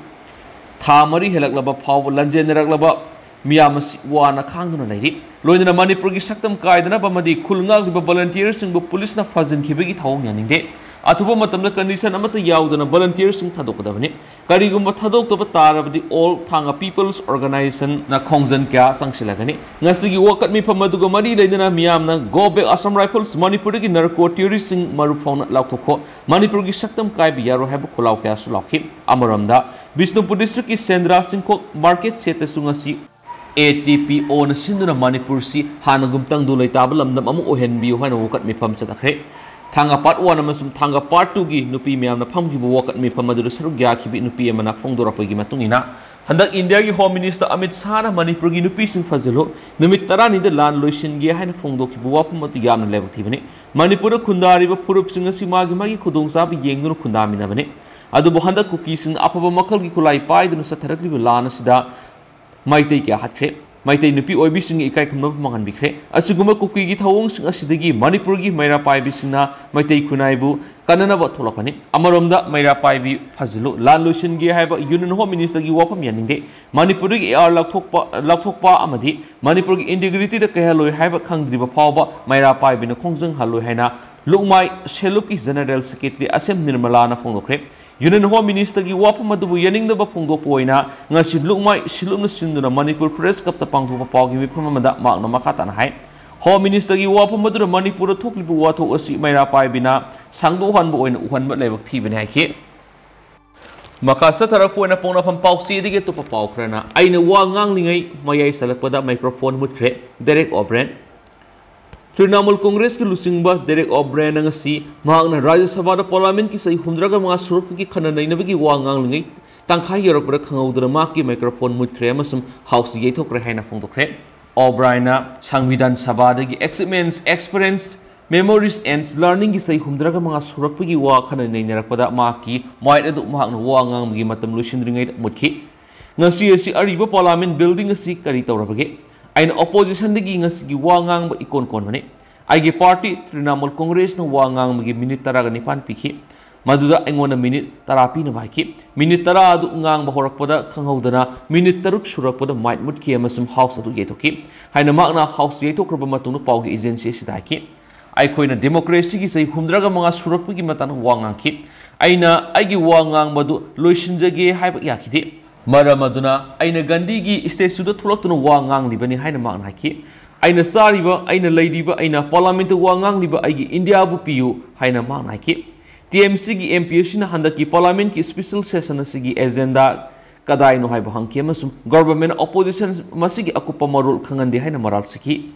ꯊꯥ ꯃꯔꯤ ꯍꯦꯜꯂꯛꯂꯕ ꯐꯥꯎꯕ ꯂꯥꯟꯖꯦꯟꯅꯔꯛꯂꯕ ꯃꯤꯌꯥꯝ ꯑꯁꯤ ꯋꯥꯅ ꯈꯥꯡꯗꯨꯅ ꯂꯩꯔꯤ꯫ ꯂꯣꯏꯅꯅ ꯃꯅꯤꯄꯨꯔꯒꯤ ꯁꯛꯇꯝ ꯀꯥꯏꯗꯅꯕ ꯑꯃꯗꯤ ꯈꯨꯜ ꯉꯥꯛꯂꯤꯕ volunteer ꯁꯤꯡꯕꯨ ꯄꯨꯂꯤꯁꯅ ꯐꯥꯖꯤꯟꯈꯤꯕꯒꯤ ꯊꯧꯑꯣꯡ ꯌꯥꯅꯤꯡꯗꯦ꯫ ꯑꯊꯨꯕ ꯃꯇꯝꯗ condition ꯑꯃꯠꯇ ꯌꯥꯎꯗꯅ volunteer ꯁꯤꯡ ꯊꯥꯗꯣꯛꯀꯗꯕꯅꯤ꯫ ꯀꯔꯤꯒꯨꯝꯕ ꯊꯥꯗꯣꯛꯇꯕ ꯇꯥꯔꯕꯗꯤ All Thanga People's Organization ꯅ ꯈꯣꯡꯖꯪ ꯀꯌꯥ ꯆꯪꯁꯤꯜꯂꯒꯅꯤ꯫ ꯉꯁꯤꯒꯤ ꯋꯥꯀꯠ ꯃꯤꯐꯝ ꯑꯗꯨꯒ ꯃꯔꯤ ꯂꯩꯅꯅ ꯃꯤꯌꯥꯝꯅ "Go back Assam Rifles, ꯃꯅꯤꯄꯨꯔꯗꯒꯤ narco terrorist ꯁꯤꯡ ꯃꯔꯨ ꯐꯥꯎꯅ ꯂꯥꯎꯊꯣꯛꯈꯣ, ꯃꯅꯤꯄꯨꯔꯒꯤ ꯁꯛꯇꯝ ꯀꯥꯏꯕ ꯌꯥꯔꯣꯏ" ꯍꯥꯏꯕ ꯈꯣꯜꯂꯥꯎ ꯀꯌꯥꯁꯨ ꯂꯥꯎꯈꯤ꯫ ꯑꯃꯔꯣꯝꯗ, ꯕꯤꯁꯅꯨꯄꯨꯔ district ꯀꯤ ꯁꯦꯟꯗ꯭ꯔꯥ ꯆꯤꯡꯈꯣꯛ market ꯁꯦꯠꯇꯁꯨ ꯉꯁꯤ A T P O ꯅ ꯁꯤꯟꯗꯨꯅ ꯃꯅꯤꯄꯨꯔꯁꯤ ꯍꯥꯟꯅꯒꯨꯝ ꯇꯪꯗꯨ ꯂꯩꯇꯥꯕ ꯂꯝꯗꯝ ꯑꯃ ꯑꯣꯏꯍꯟꯕꯤꯌꯨ ꯍꯥꯏꯅ ꯋꯥꯀꯠ ꯃꯤꯐꯝ ꯆꯠꯊꯈ꯭ꯔꯦ꯫ ꯊꯥꯡꯒ part one ꯑꯃꯁꯨꯡ ꯊꯥꯡꯒ part two ꯒꯤ ꯅꯨꯄꯤ ꯃꯌꯥꯝꯅ ꯐꯝꯈꯤꯕ ꯋꯥꯀꯠ ꯃꯤꯐꯝ ꯑꯗꯨꯗ ꯁꯔꯨꯛ ꯌꯥꯈꯤꯕ ꯅꯨꯄꯤ ꯑꯃꯅ ꯐꯣꯡꯗꯣꯔꯛꯄꯒꯤ ꯃꯇꯨꯡ ꯏꯟꯅ, ꯍꯟꯗꯛ ꯏꯟꯗꯤꯌꯥꯒꯤ Home Minister ꯑꯃꯤꯠ ꯁꯥꯍꯅ ꯃꯅꯤꯄꯨꯔꯒꯤ ꯅꯨꯄꯤꯁꯤꯡ ꯐꯖꯤꯜꯂꯨ, ꯅꯨꯃꯤꯠ ꯇꯔꯥꯅꯤꯗ ꯂꯥꯟ ꯂꯣꯏꯁꯤꯟꯒꯦ ꯍꯥꯏꯅ ꯐꯣꯡꯗꯣꯛꯈꯤꯕ ꯋꯥꯐꯝ ꯑꯗꯨ ꯌꯥꯝꯅ ꯂꯥꯏꯕꯛ ꯊꯤꯕꯅꯤ꯫ ꯃꯅꯤꯄꯨꯔꯗ ꯈꯨꯟꯗꯥꯔꯤꯕ ꯐꯨꯔꯨꯞꯁꯤꯡ ꯑꯁꯤ ꯃꯥꯒꯤ ꯃꯥꯒꯤ ꯈꯨꯗꯣꯡꯆꯥꯕ ꯌꯦꯡꯗꯨꯅ ꯈꯨꯟꯗꯥꯃꯤꯟꯅꯕꯅꯤ꯫ ꯑꯗꯨꯕꯨ ꯍꯟꯗꯛ ꯀꯨꯀꯤꯁꯤꯡꯅ ꯑꯐꯕ ꯃꯈꯜꯒꯤ ꯈꯨꯠꯂꯥꯏ ꯄꯥꯏꯗꯨꯅ ꯆꯠꯊꯔꯛꯂꯤꯕ ꯂꯥꯟ ꯑꯁꯤꯗ ꯃꯩꯇꯩ ꯀꯌꯥ ꯍꯥꯠꯈ꯭ꯔꯦ꯫ ꯃꯩꯇꯩ ꯅꯨꯄꯤ ꯑꯣꯏꯕꯤꯁꯤꯡꯒꯤ ꯏꯀꯥꯏ ꯈꯨꯝꯅꯕ ꯃꯥꯡꯍꯟꯕꯤꯈ꯭ꯔꯦ꯫ ꯑꯁꯤꯒꯨꯝꯕ ꯀꯨꯀꯤꯒꯤ ꯊꯧꯑꯣꯡꯁꯤꯡ ꯑꯁꯤꯗꯒꯤ ꯃꯅꯤꯄꯨꯔꯒꯤ ꯃꯩꯔꯥ ꯄꯥꯏꯕꯤꯁꯤꯡꯅ ꯃꯩꯇꯩ ꯈꯨꯟꯅꯥꯏꯕꯨ ꯀꯟꯅꯅꯕ ꯊꯣꯛꯂꯛꯄꯅꯤ꯫ ꯑꯃꯔꯣꯝꯗ ꯃꯩꯔꯥ ꯄꯥꯏꯕꯤ ꯐꯥꯖꯤꯜꯂꯨ, ꯂꯥꯟ ꯂꯣꯏꯁꯤꯟꯒꯦ ꯍꯥꯏꯕ Union Home Minister ꯒꯤ ꯋꯥꯐꯝ ꯌꯥꯅꯤꯡꯗꯦ꯫ ꯃꯅꯤꯄꯨꯔꯗꯒꯤ AR ꯂꯧꯊꯣꯛꯄ, ꯂꯧꯊꯣꯛꯄ ꯑꯃꯗꯤ ꯃꯅꯤꯄꯨꯔꯒꯤ integrity ꯗ ꯀꯩꯍꯜꯂꯣꯏ ꯍꯥꯏꯕ ꯈꯪꯗ꯭ꯔꯤꯕ ꯐꯥꯎꯕ ꯃꯩꯔꯥ ꯄꯥꯏꯕꯤꯅ ꯈꯣꯡꯖꯪꯍꯜꯂꯣꯏ ꯍꯥꯏꯅ ꯂꯨꯞꯃꯥꯏ ꯁꯦꯂꯨꯞꯀꯤ General Secretary ꯑꯁꯦꯝ ꯅꯤꯔꯃꯂꯥꯅ ꯐꯣꯡꯗꯣꯛꯈ꯭ꯔꯦ꯫ Union Home Minister ꯒꯤ ꯋꯥꯐꯝ ꯑꯗꯨꯕꯨ ꯌꯥꯅꯤꯡꯗꯕ ꯐꯣꯡꯗꯣꯛꯄ ꯑꯣꯏꯅ ꯉꯁꯤ ꯂꯨꯞꯃꯥꯏ ꯁꯦꯂꯨꯞꯅ ꯁꯤꯟꯗꯨꯅ ꯃꯅꯤꯄꯨꯔ Press Club ꯇ ꯄꯥꯡꯊꯣꯛꯄ ꯄꯥꯎꯒꯤ ꯃꯤꯐꯝ ꯑꯃꯗ ꯃꯍꯥꯛꯅ ꯃꯈꯥ ꯇꯥꯅ ꯍꯥꯏ, Home Minister ꯒꯤ ꯋꯥꯐꯝ ꯑꯗꯨꯅ ꯃꯅꯤꯄꯨꯔꯗ ꯊꯣꯛꯂꯤꯕ ꯋꯥꯊꯣꯛ ꯑꯁꯤ ꯃꯩꯔꯥ ꯄꯥꯏꯕꯤꯅ ꯁꯥꯡꯗꯣꯛꯍꯟꯕ ꯑꯣꯏꯅ ꯎꯍꯟꯕ ꯂꯥꯏꯕꯛ ꯊꯤꯕꯅꯤ ꯍꯥꯏꯈꯤ꯫ ꯃꯈꯥ ꯆꯠꯊꯔꯛꯄ ꯑꯣꯏꯅ ꯄꯣꯛꯅꯐꯝ ꯄꯥꯎꯆꯦꯗꯒꯤ ꯑꯇꯣꯞꯄ ꯄꯥꯎ ꯈꯔꯅ, ꯑꯩꯅ ꯋꯥ ꯉꯥꯡꯂꯤꯉꯩ ꯃꯌꯥꯏ ꯆꯜꯂꯛꯄꯗ microphone ꯃꯨꯠꯈ꯭ꯔꯦ, ꯗꯦꯔꯦꯛ ꯑꯣꯕ꯭ꯔꯦꯟ꯫ ꯇ꯭ꯔꯤꯅꯥꯃꯨꯜ ꯀꯣꯡꯒ꯭ꯔꯦꯁꯀꯤ ꯂꯨꯆꯤꯡꯕ ꯗꯦꯔꯦꯛ ꯑꯣꯕ꯭ꯔꯦꯟꯅ ꯉꯁꯤ ꯃꯍꯥꯛꯅ ꯔꯥꯖ꯭ꯌ ꯁꯚꯥꯗ ꯄꯥꯔꯂꯤꯌꯥꯃꯦꯟꯠꯀꯤ ꯆꯍꯤ ꯍꯨꯝꯗ꯭ꯔꯥꯒ ꯃꯉꯥ ꯁꯨꯔꯛꯄꯒꯤ ꯈꯟꯅ ꯅꯩꯅꯕꯒꯤ ꯋꯥ ꯉꯥꯡꯂꯤꯉꯩ ꯇꯪꯈꯥꯏ ꯌꯧꯔꯛꯄꯗ ꯈꯪꯍꯧꯗꯅ ꯃꯍꯥꯛꯀꯤ microphone ꯃꯨꯠꯈ꯭ꯔꯦ ꯑꯃꯁꯨꯡ House ꯌꯩꯊꯣꯛꯈ꯭ꯔꯦ ꯍꯥꯏꯅ ꯐꯣꯡꯗꯣꯛꯈ꯭ꯔꯦ꯫ ꯑꯣꯕ꯭ꯔꯥꯏꯟꯅ ꯁꯪꯕꯤꯙꯥꯟ ꯁꯚꯥꯗꯒꯤ Achievements, Experience, Memories and Learning ꯒꯤ ꯆꯍꯤ ꯍꯨꯝꯗ꯭ꯔꯥꯒ ꯃꯉꯥ ꯁꯨꯔꯛꯄꯒꯤ ꯋꯥ ꯈꯟꯅ ꯅꯩꯅꯔꯛꯄꯗ ꯃꯍꯥꯛꯀꯤ mic ꯑꯗꯨ ꯃꯍꯥꯛꯅ ꯋꯥ ꯉꯥꯡꯕꯒꯤ ꯃꯇꯝ ꯂꯣꯏꯁꯤꯟꯗ꯭ꯔꯤꯉꯩꯗ ꯃꯨꯠꯈꯤ꯫ ꯉꯁꯤ ꯑꯁꯤ ꯑꯔꯤꯕ Parliament building ꯑꯁꯤ ꯀꯔꯤ ꯇꯧꯔꯕꯒꯦ? ꯑꯩꯅ opposition ꯗꯒꯤ ꯉꯁꯤꯒꯤ ꯋꯥ ꯉꯥꯡꯕ ꯏꯀꯣꯟ ꯀꯣꯟꯕꯅꯤ꯫ ꯑꯩꯒꯤ party ꯇ꯭ꯔꯤꯅꯥꯃꯨꯜ ꯀꯣꯡꯒ꯭ꯔꯦꯁꯅ ꯋꯥ ꯉꯥꯡꯕꯒꯤ minute ꯇꯔꯥꯒ ꯅꯤꯄꯥꯟ ꯄꯤꯈꯤ꯫ ꯃꯗꯨꯗ ꯑꯩꯉꯣꯟꯗ minute ꯇꯔꯥ ꯄꯤꯅꯕ ꯍꯥꯏꯈꯤ꯫ Minute ꯇꯔꯥ ꯑꯗꯨ ꯉꯥꯡꯕ ꯍꯧꯔꯛꯄꯗ ꯈꯪꯍꯧꯗꯅ minute ꯇꯔꯨꯛ ꯁꯨꯔꯛꯄꯗ mic ꯃꯨꯠꯈꯤ ꯑꯃꯁꯨꯡ House ꯑꯗꯨ ꯌꯩꯊꯣꯛꯈꯤ ꯍꯥꯏꯅ ꯃꯍꯥꯛꯅ House ꯌꯩꯊꯣꯛꯈ꯭ꯔꯕ ꯃꯇꯨꯡꯗ ꯄꯥꯎꯒꯤ agency ꯑꯁꯤꯗ ꯍꯥꯏꯈꯤ꯫ ꯑꯩꯈꯣꯏꯅ democracy ꯒꯤ ꯆꯍꯤ ꯍꯨꯝꯗ꯭ꯔꯥꯒ ꯃꯉꯥ ꯁꯨꯔꯛꯄꯒꯤ ꯃꯇꯥꯡꯗ ꯋꯥ ꯉꯥꯡꯈꯤ꯫ ꯑꯩꯅ ꯑꯩꯒꯤ ꯋꯥ ꯉꯥꯡꯕꯗꯨ ꯂꯣꯏꯁꯤꯟꯖꯒꯦ ꯍꯥꯏꯕ ꯌꯥꯈꯤꯗꯦ꯫ ꯃꯔꯝ ꯑꯗꯨꯅ ꯑꯩꯅ ꯒꯥꯟꯙꯤꯒꯤ statue ꯗ ꯊꯣꯛꯂꯛꯇꯨꯅ ꯋꯥ ꯉꯥꯡꯂꯤꯕꯅꯤ ꯍꯥꯏꯅ ꯃꯍꯥꯛꯅ ꯍꯥꯏꯈꯤ꯫ ꯑꯩꯅ ꯆꯥꯔꯤꯕ, ꯑꯩꯅ ꯂꯩꯔꯤꯕ, ꯑꯩꯅ Parliament ꯇ ꯋꯥ ꯉꯥꯡꯂꯤꯕ ꯑꯩꯒꯤ ꯏꯟꯗꯤꯌꯥꯕꯨ ꯄꯤꯌꯨ ꯍꯥꯏꯅ ꯃꯍꯥꯛꯅ ꯍꯥꯏꯈꯤ꯫ T M C ꯒꯤ M P ꯑꯁꯤꯅ ꯍꯟꯗꯛꯀꯤ Parliament ꯀꯤ special session ꯑꯁꯤꯒꯤ agenda ꯀꯗꯥꯏꯅꯣ ꯍꯥꯏꯕ ꯍꯪꯈꯤ ꯑꯃꯁꯨꯡ government, opposition ꯃꯁꯤꯒꯤ ꯑꯀꯨꯞꯄ ꯃꯔꯣꯜ ꯈꯪꯍꯟꯗꯦ ꯍꯥꯏꯅ ꯃꯔꯥꯜ ꯁꯤꯈꯤ꯫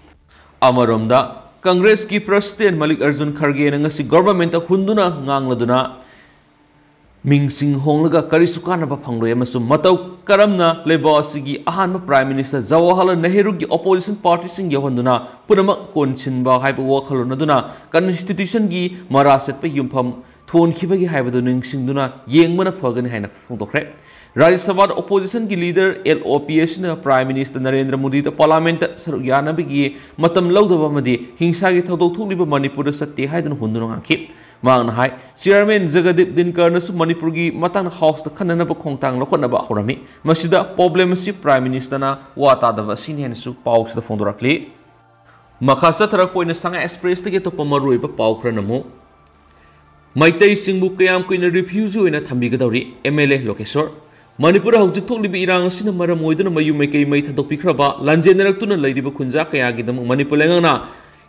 ꯑꯃꯔꯣꯝꯗ, ꯀꯪꯒ꯭ꯔꯦꯁꯀꯤ President ꯃꯜꯂꯤꯀꯥꯔꯖꯨꯟ ꯈꯔꯒꯦꯅ ꯉꯁꯤ government ꯇ ꯍꯨꯟꯗꯨꯅ ꯉꯥꯡꯂꯗꯨꯅ ꯃꯤꯡꯁꯤꯡ ꯍꯣꯡꯂꯒ ꯀꯔꯤꯁꯨ ꯀꯥꯟꯅꯕ ꯐꯪꯂꯣꯏ ꯑꯃꯁꯨꯡ ꯃꯇꯧ ꯀꯔꯝꯅ ꯂꯩꯕꯥꯛ ꯑꯁꯤꯒꯤ ꯑꯍꯥꯟꯕ Prime Minister Jawaharlal ꯅꯦꯍꯔꯨꯒꯤ opposition party ꯁꯤꯡ ꯌꯧꯍꯟꯗꯨꯅ ꯄꯨꯝꯅꯃꯛ ꯀꯣꯟꯁꯤꯟꯕ ꯍꯥꯏꯕ ꯋꯥꯈꯜꯂꯣꯟ ꯑꯗꯨꯅ constitution ꯒꯤ ꯃꯔꯥ ꯆꯠꯄ ꯌꯨꯝꯐꯝ ꯊꯣꯟꯈꯤꯕꯒꯦ ꯍꯥꯏꯕꯗꯨ ꯅꯤꯡꯁꯤꯡꯗꯨꯅ ꯌꯦꯡꯕꯅ ꯐꯒꯅꯤ ꯍꯥꯏꯅ ꯐꯣꯡꯗꯣꯛꯈ꯭ꯔꯦ꯫ ꯔꯥꯖ꯭ꯌ ꯁꯚꯥꯗ ꯑꯣꯄꯣꯖꯤꯁꯟꯒꯤ ꯂꯤꯗꯔ ꯑꯦꯜ ꯑꯣ ꯄꯤ ꯑꯁꯤꯅ ꯄ꯭ꯔꯥꯏꯝ ꯃꯤꯅꯤꯁꯇꯔ ꯅꯔꯦꯟꯗ꯭ꯔ ꯃꯣꯗꯤꯗ ꯄꯥꯔꯂꯥꯃꯦꯟꯠꯇ ꯁꯔꯨꯛ ꯌꯥꯅꯕꯒꯤ ꯃꯇꯝ ꯂꯧꯗꯕ ꯑꯃꯗꯤ ꯍꯤꯡꯁꯥꯒꯤ ꯊꯧꯗꯣꯛ ꯊꯣꯛꯂꯤꯕ ꯃꯅꯤꯄꯨꯔꯗ ꯆꯠꯇꯦ ꯍꯥꯏꯗꯨꯅ ꯍꯨꯟꯗꯨꯅ ꯉꯥꯡꯈꯤ꯫ ꯃꯍꯥꯛꯅ ꯍꯥꯏ, ꯆꯤꯌꯥꯔꯃꯦꯟ ꯖꯒꯗꯤꯞ ꯙꯟꯀꯔꯅꯁꯨ ꯃꯅꯤꯄꯨꯔꯒꯤ ꯃꯇꯥꯡꯗ ꯍꯥꯎꯁꯇ ꯈꯟꯅꯅꯕ ꯈꯣꯡꯊꯥꯡ ꯂꯧꯈꯠꯅꯕ ꯍꯧꯔꯝꯃꯤ꯫ ꯃꯁꯤꯗ ꯄ꯭ꯔꯣꯕ꯭ꯂꯦꯝ ꯑꯁꯤ ꯄ꯭ꯔꯥꯏꯝ ꯃꯤꯅꯤꯁꯇꯔꯅ ꯋꯥ ꯇꯥꯗꯕ ꯑꯁꯤꯅꯤ ꯍꯥꯏꯅꯁꯨ ꯄꯥꯎꯁꯤꯗ ꯐꯣꯡꯗꯣꯔꯛꯂꯤ꯫ ꯃꯈꯥ ꯆꯠꯊꯔꯛꯄ ꯑꯣꯏꯅ ꯁꯉꯥꯏ ꯑꯦꯛꯁꯄ꯭ꯔꯦꯁꯇꯒꯤ ꯑꯇꯣꯞꯄ ꯃꯔꯨꯑꯣꯏꯕ ꯄꯥꯎ ꯈꯔꯅ ꯑꯃꯨꯛ, ꯃꯩꯇꯩꯁꯤꯡꯕꯨ ꯀꯌꯥꯝ ꯀꯨꯏꯅ ꯔꯤꯐ꯭ꯌꯨꯖꯤ ꯑꯣꯏꯅ ꯊꯝꯕꯤꯒꯗꯧꯔꯤ? ꯑꯦꯝ ꯑꯦꯜ ꯑꯦ ꯂꯣꯀꯦꯁꯣꯔ꯫ ꯃꯅꯤꯄꯨꯔꯗ ꯍꯧꯖꯤꯛ ꯊꯣꯛꯂꯤꯕ ꯏꯔꯥꯡ ꯑꯁꯤꯅ ꯃꯔꯝ ꯑꯣꯏꯗꯨꯅ ꯃꯌꯨꯝ ꯃꯩꯀꯩ ꯃꯩ ꯊꯥꯗꯣꯛꯄꯤꯈ꯭ꯔꯕ ꯂꯥꯟꯖꯦꯟꯅꯔꯛꯇꯨꯅ ꯂꯩꯔꯤꯕ ꯈꯨꯟꯖꯥ ꯀꯌꯥꯒꯤꯗꯃꯛ ꯃꯅꯤꯄꯨꯔ ꯂꯩꯉꯥꯛꯅ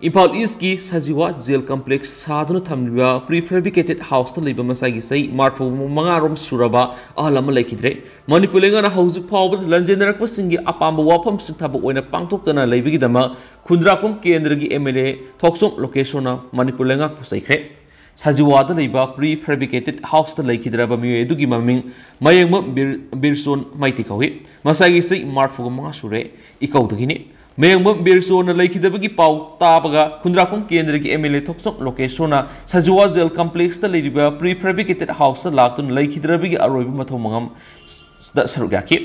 ꯏꯝꯐꯥꯜ ꯏꯁꯀꯤ ꯁꯖꯤꯋꯥ ꯖꯦꯜ ꯀꯝꯄ꯭ꯂꯦꯛꯁ ꯁꯥꯗꯨꯅ ꯊꯝꯂꯤꯕ ꯄ꯭ꯔꯤ ꯐꯦꯕ꯭ꯔꯤꯀꯦꯇꯦꯠ ꯍꯥꯎꯁꯇ ꯂꯩꯕ ꯃꯁꯥꯒꯤ ꯆꯍꯤ ꯃꯔꯤꯐꯨ ꯃꯉꯥꯔꯣꯝ ꯁꯨꯔꯕ ꯑꯍꯜ ꯑꯃ ꯂꯩꯈꯤꯗ꯭ꯔꯦ꯫ ꯃꯅꯤꯄꯨꯔ ꯂꯩꯉꯥꯛꯅ ꯍꯧꯖꯤꯛ ꯐꯥꯎꯕꯗ ꯂꯥꯟꯖꯦꯟꯅꯔꯛꯄꯁꯤꯡꯒꯤ ꯑꯄꯥꯝꯕ ꯋꯥꯐꯝꯁꯤꯡ ꯊꯕꯛ ꯑꯣꯏꯅ ꯄꯥꯡꯊꯣꯛꯇꯅ ꯂꯩꯕꯒꯤꯗꯃꯛ ꯈꯨꯟꯗ꯭ꯔꯥꯛꯄꯝ ꯀꯦꯟꯗ꯭ꯔꯒꯤ M L A Thokchom ꯂꯣꯀꯦꯁꯣꯔꯅ Manipur ꯂꯩꯉꯥꯛꯄꯨ ꯆꯩꯈ꯭ꯔꯦ꯫ ꯁꯖꯤꯋꯥꯗ ꯂꯩꯕ ꯄ꯭ꯔꯤ ꯐꯦꯕ꯭ꯔꯤꯀꯦꯇꯦꯠ ꯍꯥꯎꯁꯇ ꯂꯩꯈꯤꯗ꯭ꯔꯕ ꯃꯤꯑꯣꯏ ꯑꯗꯨꯒꯤ ꯃꯃꯤꯡ ꯃꯌꯦꯡꯕꯝ ꯕꯤꯔ-, ꯕꯤꯔꯁꯣꯟ ꯃꯩꯇꯩ ꯀꯧꯏ꯫ ꯃꯁꯥꯒꯤ ꯆꯍꯤ ꯃꯔꯤꯐꯨꯒ ꯃꯉꯥ ꯁꯨꯔꯦ꯫ ꯏꯀꯧꯗꯒꯤꯅꯤ꯫ ꯃꯌꯦꯡꯕꯝ ꯕꯤꯔꯁꯣꯟꯅ ꯂꯩꯈꯤꯗꯕꯒꯤ ꯄꯥꯎ ꯇꯥꯕꯒ ꯈꯨꯟꯗ꯭ꯔꯥꯛꯄꯝ ꯀꯦꯟꯗ꯭ꯔꯒꯤ ꯑꯦꯝ ꯑꯦꯜ ꯑꯦ ꯊꯣꯛꯆꯣꯝ ꯂꯣꯀꯦꯁꯣꯔꯅ ꯁꯖꯤꯋꯥ ꯖꯦꯜ ꯀꯝꯄ꯭ꯂꯦꯛꯁꯇ ꯂꯩꯔꯤꯕ ꯄ꯭ꯔꯤ ꯐꯦꯕ꯭ꯔꯤꯀꯦꯇꯦꯠ ꯍꯥꯎꯁꯇ ꯂꯥꯛꯇꯨꯅ ꯂꯩꯈꯤꯗ꯭ꯔꯕꯒꯤ ꯑꯔꯣꯏꯕ ꯃꯊꯧ ꯃꯉꯝꯗ ꯁꯔꯨꯛ ꯌꯥꯈꯤ꯫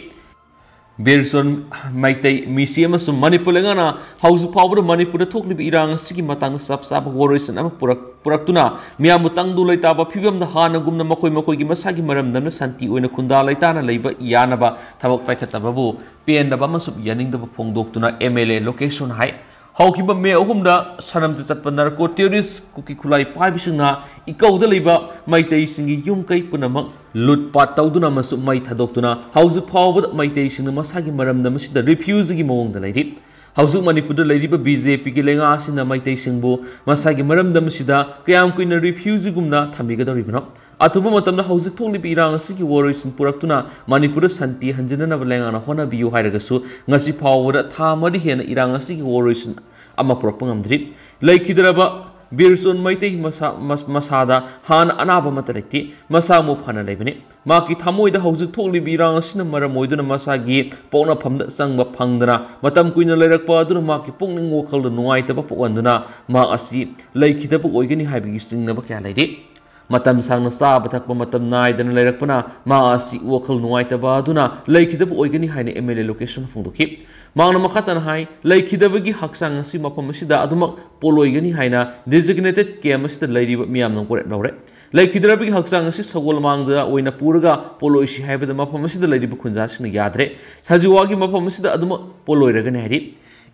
ꯕꯤꯔꯁꯣꯟ ꯃꯩꯇꯩ ꯃꯤꯁꯤ ꯑꯃꯁꯨꯡ ꯃꯅꯤꯄꯨꯔ ꯂꯩꯉꯥꯛꯅ ꯍꯧꯖꯤꯛ ꯐꯥꯎꯕꯗ ꯃꯅꯤꯄꯨꯔꯗ ꯊꯣꯛꯂꯤꯕ ꯏꯔꯥꯡ ꯑꯁꯤꯒꯤ ꯃꯇꯥꯡꯗ ꯆꯞ ꯆꯥꯕ ꯋꯥꯔꯣꯏꯁꯤꯟ ꯑꯃ ꯄꯨꯔꯛ-, ꯄꯨꯔꯛꯇꯨꯅ ꯃꯤꯌꯥꯝꯕꯨ ꯇꯪꯗꯨ ꯂꯩꯇꯥꯕ ꯐꯤꯕꯝꯗ ꯍꯥꯟꯅꯒꯨꯝꯅ ꯃꯈꯣꯏ ꯃꯈꯣꯏꯒꯤ ꯃꯁꯥꯒꯤ ꯃꯔꯝꯗꯝꯅ ꯁꯥꯟꯇꯤ ꯑꯣꯏꯅ ꯈꯨꯟꯗꯥ ꯂꯩꯇꯥꯅ ꯂꯩꯕ ꯌꯥꯅꯕ ꯊꯕꯛ ꯄꯥꯏꯈꯠꯇꯕꯕꯨ ꯄꯦꯟꯗꯕ ꯑꯃꯁꯨꯡ ꯌꯥꯅꯤꯡꯗꯕ ꯐꯣꯡꯗꯣꯛꯇꯨꯅ ꯑꯦꯝ ꯑꯦꯜ ꯑꯦ ꯂꯣꯀꯦꯁꯣꯔꯅ ꯍꯥꯏ꯫ ꯍꯧꯈꯤꯕ ꯃꯦ ꯑꯍꯨꯝꯗ ꯁꯅꯝꯁꯦ ꯆꯠꯄ ꯅꯥꯔꯀꯣ ꯇꯦꯔꯣꯔꯤꯁ ꯀꯨꯀꯤ ꯈꯨꯠꯂꯥꯏ ꯄꯥꯏꯕꯁꯤꯡꯅ ꯏꯀꯧꯗ ꯂꯩꯕ ꯃꯩꯇꯩꯁꯤꯡꯒꯤ ꯌꯨꯝ ꯀꯩ ꯄꯨꯝꯅꯃꯛ ꯂꯨꯠ ꯄꯥꯠ ꯇꯧꯗꯨꯅ ꯑꯃꯁꯨꯡ ꯃꯩ ꯊꯥꯗꯣꯛꯇꯨꯅ ꯍꯧꯖꯤꯛ ꯐꯥꯎꯕꯗ ꯃꯩꯇꯩꯁꯤꯡꯅ ꯃꯁꯥꯒꯤ ꯃꯔꯝꯗꯝ ꯑꯁꯤꯗ ꯔꯤꯐ꯭ꯌꯨꯖꯤꯒꯤ ꯃꯑꯣꯡꯗ ꯂꯩꯔꯤ꯫ ꯍꯧꯖꯤꯛ ꯃꯅꯤꯄꯨꯔꯗ ꯂꯩꯔꯤꯕ ꯕꯤ ꯖꯦ ꯄꯤꯒꯤ ꯂꯩꯉꯥꯛ ꯑꯁꯤꯅ ꯃꯩꯇꯩꯁꯤꯡꯕꯨ ꯃꯁꯥꯒꯤ ꯃꯔꯝꯗꯝ ꯑꯁꯤꯗ ꯀꯌꯥꯝ ꯀꯨꯏꯅ ꯔꯤꯐ꯭ꯌꯨꯖꯤꯒꯨꯝꯅ ꯊꯝꯕꯤꯒꯗꯧꯔꯤꯕꯅꯣ? ꯑꯊꯨꯕ ꯃꯇꯝꯗ ꯍꯧꯖꯤꯛ ꯊꯣꯛꯂꯤꯕ ꯏꯔꯥꯡ ꯑꯁꯤꯒꯤ ꯋꯥꯔꯣꯏꯁꯤꯟ ꯄꯨꯔꯛꯇꯨꯅ ꯃꯅꯤꯄꯨꯔꯗ ꯁꯥꯟꯇꯤ ꯍꯟꯖꯤꯟꯅꯅꯕ ꯂꯩꯉꯥꯛꯅ ꯍꯣꯠꯅꯕꯤꯌꯨ ꯍꯥꯏꯔꯒꯁꯨ ꯉꯁꯤ ꯐꯥꯎꯕꯗ ꯊꯥ ꯃꯔꯤ ꯍꯦꯟꯅ ꯏꯔꯥꯡ ꯑꯁꯤꯒꯤ ꯋꯥꯔꯣꯏꯁꯤꯟ ꯑꯃ ꯄꯨꯔꯛꯄ ꯉꯝꯗ꯭ꯔꯤ꯫ ꯂꯩꯈꯤꯗ꯭ꯔꯕ ꯕꯤꯔꯁꯣꯟ ꯃꯩꯇꯩ ꯃꯁꯥ-, ꯃꯁ-, ꯃꯁꯥꯗ ꯍꯥꯟꯅ ꯑꯅꯥꯕ ꯑꯃꯠꯇ ꯂꯩꯇꯦ꯫ ꯃꯁꯥ ꯃꯎ ꯐꯅ ꯂꯩꯕꯅꯤ꯫ ꯃꯍꯥꯛꯀꯤ ꯊꯃꯣꯏꯗ ꯍꯧꯖꯤꯛ ꯊꯣꯛꯂꯤꯕ ꯏꯔꯥꯡ ꯑꯁꯤꯅ ꯃꯔꯝ ꯑꯣꯏꯗꯨꯅ ꯃꯁꯥꯒꯤ ꯄꯣꯛꯅꯐꯝꯗ ꯆꯪꯕ ꯐꯪꯗꯅ ꯃꯇꯝ ꯀꯨꯏꯅ ꯂꯩꯔꯛꯄ ꯑꯗꯨꯅ ꯃꯍꯥꯛꯀꯤ ꯄꯨꯛꯅꯤꯡ ꯋꯥꯈꯜꯗ ꯅꯨꯡꯉꯥꯏꯇꯕ ꯄꯣꯛꯍꯟꯗꯨꯅ ꯃꯍꯥꯛ ꯑꯁꯤ ꯂꯩꯈꯤꯗꯕ ꯑꯣꯏꯒꯅꯤ ꯍꯥꯏꯕꯒꯤ ꯆꯤꯡꯅꯕ ꯀꯌꯥ ꯂꯩꯔꯤ꯫ ꯃꯇꯝ ꯁꯥꯡꯅ ꯆꯥꯕ ꯊꯛꯄ ꯃꯇꯝ ꯅꯥꯏꯗꯅ ꯂꯩꯔꯛꯄꯅ ꯃꯍꯥꯛ ꯑꯁꯤ ꯋꯥꯈꯜ ꯅꯨꯡꯉꯥꯏꯇꯕ ꯑꯗꯨꯅ ꯂꯩꯈꯤꯗꯕ ꯑꯣꯏꯒꯅꯤ ꯍꯥꯏꯅ ꯑꯦꯝ ꯑꯦꯜ ꯑꯦ ꯂꯣꯀꯦꯁꯟ ꯐꯣꯡꯗꯣꯛꯈꯤ꯫ ꯃꯍꯥꯛꯅ ꯃꯈꯥ ꯇꯥꯅ ꯍꯥꯏ, ꯂꯩꯈꯤꯗꯕꯒꯤ ꯍꯛꯆꯥꯡ ꯑꯁꯤ ꯃꯐꯝ ꯑꯁꯤꯗ ꯑꯗꯨꯃꯛ ꯄꯣꯜꯂꯣꯏꯒꯅꯤ ꯍꯥꯏꯅ ꯗꯤꯖꯤꯒꯅꯦꯇꯦꯗ ꯀꯦꯝ ꯑꯁꯤꯗ ꯂꯩꯔꯤꯕ ꯃꯤꯌꯥꯝꯅ ꯋꯥꯔꯦꯞ ꯂꯧꯔꯦ꯫ ꯂꯩꯈꯤꯗ꯭ꯔꯕꯒꯤ ꯍꯛꯆꯥꯡ ꯑꯁꯤ ꯁꯒꯣꯜ ꯃꯥꯡꯗ ꯑꯣꯏꯅ ꯄꯨꯔꯒ ꯄꯣꯠꯂꯣꯏꯁꯤ ꯍꯥꯏꯕꯗ ꯃꯐꯝ ꯑꯁꯤꯗ ꯂꯩꯔꯤꯕ ꯈꯨꯟꯖꯥꯁꯤꯡꯅ ꯌꯥꯗ꯭ꯔꯦ꯫ ꯁꯖꯤꯋꯥꯒꯤ ꯃꯐꯝ ꯑꯁꯤꯗ ꯑꯗꯨꯃꯛ ꯄꯣꯠꯂꯣꯏꯔꯒꯅꯤ ꯍꯥꯏꯔꯤ꯫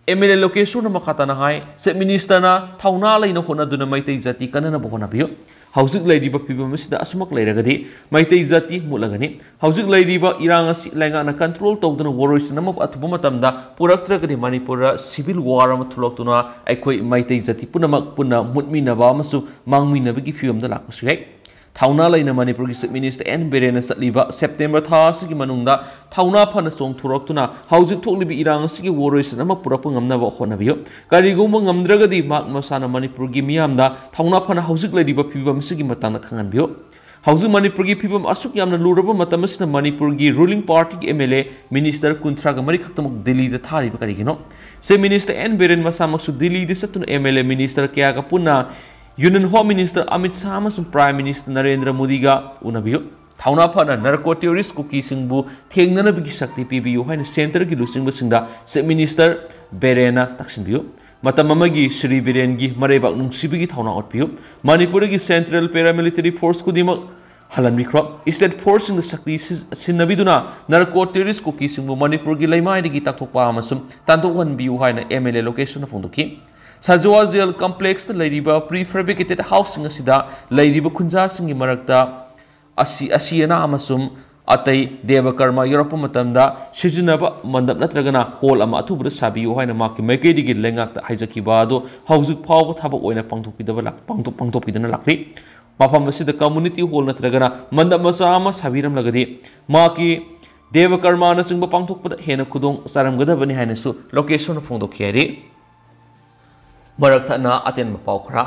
ꯑꯦꯝ ꯑꯦꯜ ꯑꯦ ꯂꯣꯀꯦꯁꯣꯔꯅ ꯃꯈꯥ ꯇꯥꯅ ꯍꯥꯏ, ꯆꯤꯐ ꯃꯤꯅꯤꯁꯇꯔꯅ ꯊꯧꯅꯥ ꯂꯩꯅ ꯍꯣꯠꯅꯗꯨꯅ ꯃꯩꯇꯩ ꯖꯥꯇꯤ ꯀꯟꯅꯅꯕ ꯍꯣꯠꯅꯕꯤꯌꯨ꯫ ꯍꯧꯖꯤꯛ ꯂꯩꯔꯤꯕ ꯐꯤꯕꯝ ꯑꯁꯤꯗ ꯑꯁꯨꯃꯛ ꯂꯩꯔꯒꯗꯤ ꯃꯩꯇꯩ ꯖꯥꯇꯤ ꯃꯨꯠꯂꯒꯅꯤ꯫ ꯍꯧꯖꯤꯛ ꯂꯩꯔꯤꯕ ꯏꯔꯥꯡ ꯑꯁꯤ ꯂꯩꯉꯥꯛꯅ ꯀꯟꯇ꯭ꯔꯣꯜ ꯇꯧꯗꯨꯅ ꯋꯥꯔꯣꯏꯁꯤꯟ ꯑꯃ ꯑꯊꯨꯕ ꯃꯇꯝꯗ ꯄꯨꯔꯛꯇ꯭ꯔꯒꯗꯤ ꯃꯅꯤꯄꯨꯔꯗ ꯁꯤꯚꯤꯜ ꯋꯥꯔ ꯑꯃ ꯊꯣꯛꯂꯛꯇꯨꯅ ꯑꯩꯈꯣꯏ ꯃꯩꯇꯩ ꯖꯥꯇꯤ ꯄꯨꯝꯅꯃꯛ ꯄꯨꯟꯅ ꯃꯨꯠꯃꯤꯟꯅꯕ ꯑꯃꯁꯨꯡ ꯃꯥꯡꯃꯤꯟꯅꯕꯒꯤ ꯐꯤꯕꯝꯗ ꯂꯥꯛꯄꯁꯨ ꯌꯥꯏ꯫ ꯊꯧꯅꯥ ꯂꯩꯅ ꯃꯅꯤꯄꯨꯔꯒꯤ ꯆꯤꯐ ꯃꯤꯅꯤꯁꯇꯔ ꯑꯦꯟ ꯕꯤꯔꯦꯟꯅ ꯆꯠꯂꯤꯕ ꯁꯦꯞꯇꯦꯝꯕꯔ ꯊꯥ ꯑꯁꯤꯒꯤ ꯃꯅꯨꯡꯗ ꯊꯧꯅꯥ ꯐꯅ ꯆꯣꯡꯊꯣꯔꯛꯇꯨꯅ ꯍꯧꯖꯤꯛ ꯊꯣꯛꯂꯤꯕ ꯏꯔꯥꯡ ꯑꯁꯤꯒꯤ ꯋꯥꯔꯣꯏꯁꯤꯟ ꯑꯃ ꯄꯨꯔꯛꯄ ꯉꯝꯅꯕ ꯍꯣꯠꯅꯕꯤꯌꯨ꯫ ꯀꯔꯤꯒꯨꯝꯕ ꯉꯝꯗ꯭ꯔꯒꯗꯤ ꯃꯍꯥꯛ ꯃꯁꯥꯅ ꯃꯅꯤꯄꯨꯔꯒꯤ ꯃꯤꯌꯥꯝꯗ ꯊꯧꯅꯥ ꯐꯅ ꯍꯧꯖꯤꯛ ꯂꯩꯔꯤꯕ ꯐꯤꯕꯝ ꯑꯁꯤꯒꯤ ꯃꯇꯥꯡꯗ ꯈꯪꯍꯟꯕꯤꯌꯨ꯫ ꯍꯧꯖꯤꯛ ꯃꯅꯤꯄꯨꯔꯒꯤ ꯐꯤꯕꯝ ꯑꯁꯨꯛ ꯌꯥꯝꯅ ꯂꯨꯔꯕ ꯃꯇꯝ ꯑꯁꯤꯗ ꯃꯅꯤꯄꯨꯔꯒꯤ ꯔꯨꯂꯤꯡ ꯄꯥꯔꯇꯤꯒꯤ ꯑꯦꯝ ꯑꯦꯜ ꯑꯦ, ꯃꯤꯅꯤꯁꯇꯔ ꯀꯨꯟꯊ꯭ꯔꯥꯒ ꯃꯔꯤ ꯈꯛꯇꯃꯛ ꯗꯤꯜꯂꯤꯗ ꯊꯥꯔꯤꯕ ꯀꯔꯤꯒꯤꯅꯣ? ꯆꯤꯐ ꯃꯤꯅꯤꯁꯇꯔ ꯑꯦꯟ ꯕꯤꯔꯦꯟ ꯃꯁꯥꯃꯛꯁꯨ ꯗꯤꯜꯂꯤꯗ ꯆꯠꯇꯨꯅ ꯑꯦꯝ ꯑꯦꯜ ꯑꯦ, ꯃꯤꯅꯤꯁꯇꯔ ꯀꯌꯥꯒ ꯄꯨꯟꯅ union home minister Amit Shah ꯑꯃꯁꯨꯡ ꯄ꯭ꯔꯥꯏꯝ ꯃꯤꯅꯤꯁꯇꯔ ꯅꯔꯦꯟꯗ꯭ꯔ ꯃꯣꯗꯤꯒ ꯎꯅꯕꯤꯌꯨ꯫ ꯊꯧꯅꯥ ꯐꯅ ꯅꯥꯔꯀꯣ ꯇꯦꯔꯣꯔꯤꯁ ꯀꯨꯀꯤꯁꯤꯡꯕꯨ ꯊꯦꯡꯅꯅꯕꯒꯤ ꯁꯛꯇꯤ ꯄꯤꯕꯤꯌꯨ ꯍꯥꯏꯅ ꯁꯦꯟꯇꯔꯒꯤ ꯂꯨꯆꯤꯡꯕꯁꯤꯡꯗ ꯆꯤꯐ ꯃꯤꯅꯤꯁꯇꯔ ꯕꯤꯔꯦꯟꯅ ꯇꯛꯁꯤꯟꯕꯤꯌꯨ꯫ ꯃꯇꯝ ꯑꯃꯒꯤ ꯁ꯭ꯔꯤ ꯕꯤꯔꯦꯟꯒꯤ ꯃꯔꯩꯕꯥꯛ ꯅꯨꯡꯁꯤꯕꯒꯤ ꯊꯧꯅꯥ ꯎꯠꯄꯤꯌꯨ꯫ ꯃꯅꯤꯄꯨꯔꯒꯤ ꯁꯦꯟꯇ꯭ꯔꯦꯜ ꯄꯦꯔꯥꯃꯤꯂꯤꯇꯔꯤ ꯐꯣꯔꯁ ꯈꯨꯗꯤꯡꯃꯛ ꯍꯜꯍꯟꯕꯤꯈ꯭ꯔꯣ꯫ ꯁ꯭ꯇꯦꯠ ꯐꯣꯔꯁꯁꯤꯡꯗ ꯁꯛꯇꯤ ꯁꯤ-, ꯁꯤꯟꯅꯕꯤꯗꯨꯅ ꯅꯥꯔꯀꯣ ꯇꯦꯔꯣꯔꯤꯁ ꯀꯨꯀꯤꯁꯤꯡꯕꯨ ꯃꯅꯤꯄꯨꯔꯒꯤ ꯂꯩꯃꯥꯏꯗꯒꯤ ꯇꯥꯟꯊꯣꯛꯄ ꯑꯃꯁꯨꯡ ꯇꯥꯟꯊꯣꯛꯍꯟꯕꯤꯌꯨ ꯍꯥꯏꯅ ꯑꯦꯝ ꯑꯦꯜ ꯑꯦ ꯂꯣꯀꯦꯁꯟꯅ ꯐꯣꯡꯗꯣꯛꯈꯤ꯫ ꯁꯖꯋꯥ ꯖꯦꯜ ꯀꯝꯄ꯭ꯂꯦꯛꯁꯇ ꯂꯩꯔꯤꯕ ꯄ꯭ꯔꯤ ꯐꯦꯕ꯭ꯔꯤꯀꯦꯇꯦꯗ ꯍꯥꯎꯁꯁꯤꯡ ꯑꯁꯤꯗ ꯂꯩꯔꯤꯕ ꯈꯨꯟꯖꯥꯁꯤꯡꯒꯤ ꯃꯔꯛꯇ ꯑꯁꯤ, ꯑꯁꯤ ꯑꯅꯥ ꯑꯃꯁꯨꯡ ꯑꯇꯩ ꯗꯦꯕ ꯀꯔꯃ ꯌꯧꯔꯛꯄ ꯃꯇꯝꯗ ꯁꯤꯖꯤꯟꯅꯕ ꯃꯟꯗꯞ ꯅꯠꯇ꯭ꯔꯒꯅ ꯍꯣꯜ ꯑꯃ ꯑꯊꯨꯕꯗ ꯁꯥꯕꯤꯌꯨ ꯍꯥꯏꯅ ꯃꯍꯥꯛꯀꯤ ꯃꯥꯏꯀꯩꯗꯒꯤ ꯂꯩꯉꯥꯛꯇ ꯍꯥꯏꯖꯈꯤꯕ ꯑꯗꯨ ꯍꯧꯖꯤꯛ ꯐꯥꯎꯕ ꯊꯕꯛ ꯑꯣꯏꯅ ꯄꯥꯡꯊꯣꯛꯄꯤꯗꯕ ꯂꯥꯛ-, ꯄꯥꯡꯊꯣꯛ-, ꯄꯥꯡꯊꯣꯛꯄꯤꯗꯅ ꯂꯥꯛꯂꯤ꯫ ꯃꯐꯝ ꯑꯁꯤꯗ ꯀꯝꯃꯨꯅꯤꯇꯤ ꯍꯣꯜ ꯅꯠꯇ꯭ꯔꯒꯅ ꯃꯟꯗꯞ ꯃꯆꯥ ꯑꯃ ꯁꯥꯕꯤꯔꯝꯂꯒꯗꯤ ꯃꯍꯥꯛꯀꯤ ꯗꯦꯕ ꯀꯔꯃꯅꯆꯤꯡꯕ ꯄꯥꯡꯊꯣꯛꯄꯗ ꯍꯦꯟꯅ ꯈꯨꯗꯣꯡ ꯆꯥꯔꯝꯒꯗꯕꯅꯤ ꯍꯥꯏꯅꯁꯨ ꯂꯣꯀꯦꯁꯣꯔꯅ ꯐꯣꯡꯗꯣꯛꯈꯤ ꯍꯥꯏꯔꯤ꯫ ꯃꯔꯛ ꯊꯠꯅ ꯑꯇꯦꯟꯕ ꯄꯥꯎ ꯈꯔ꯫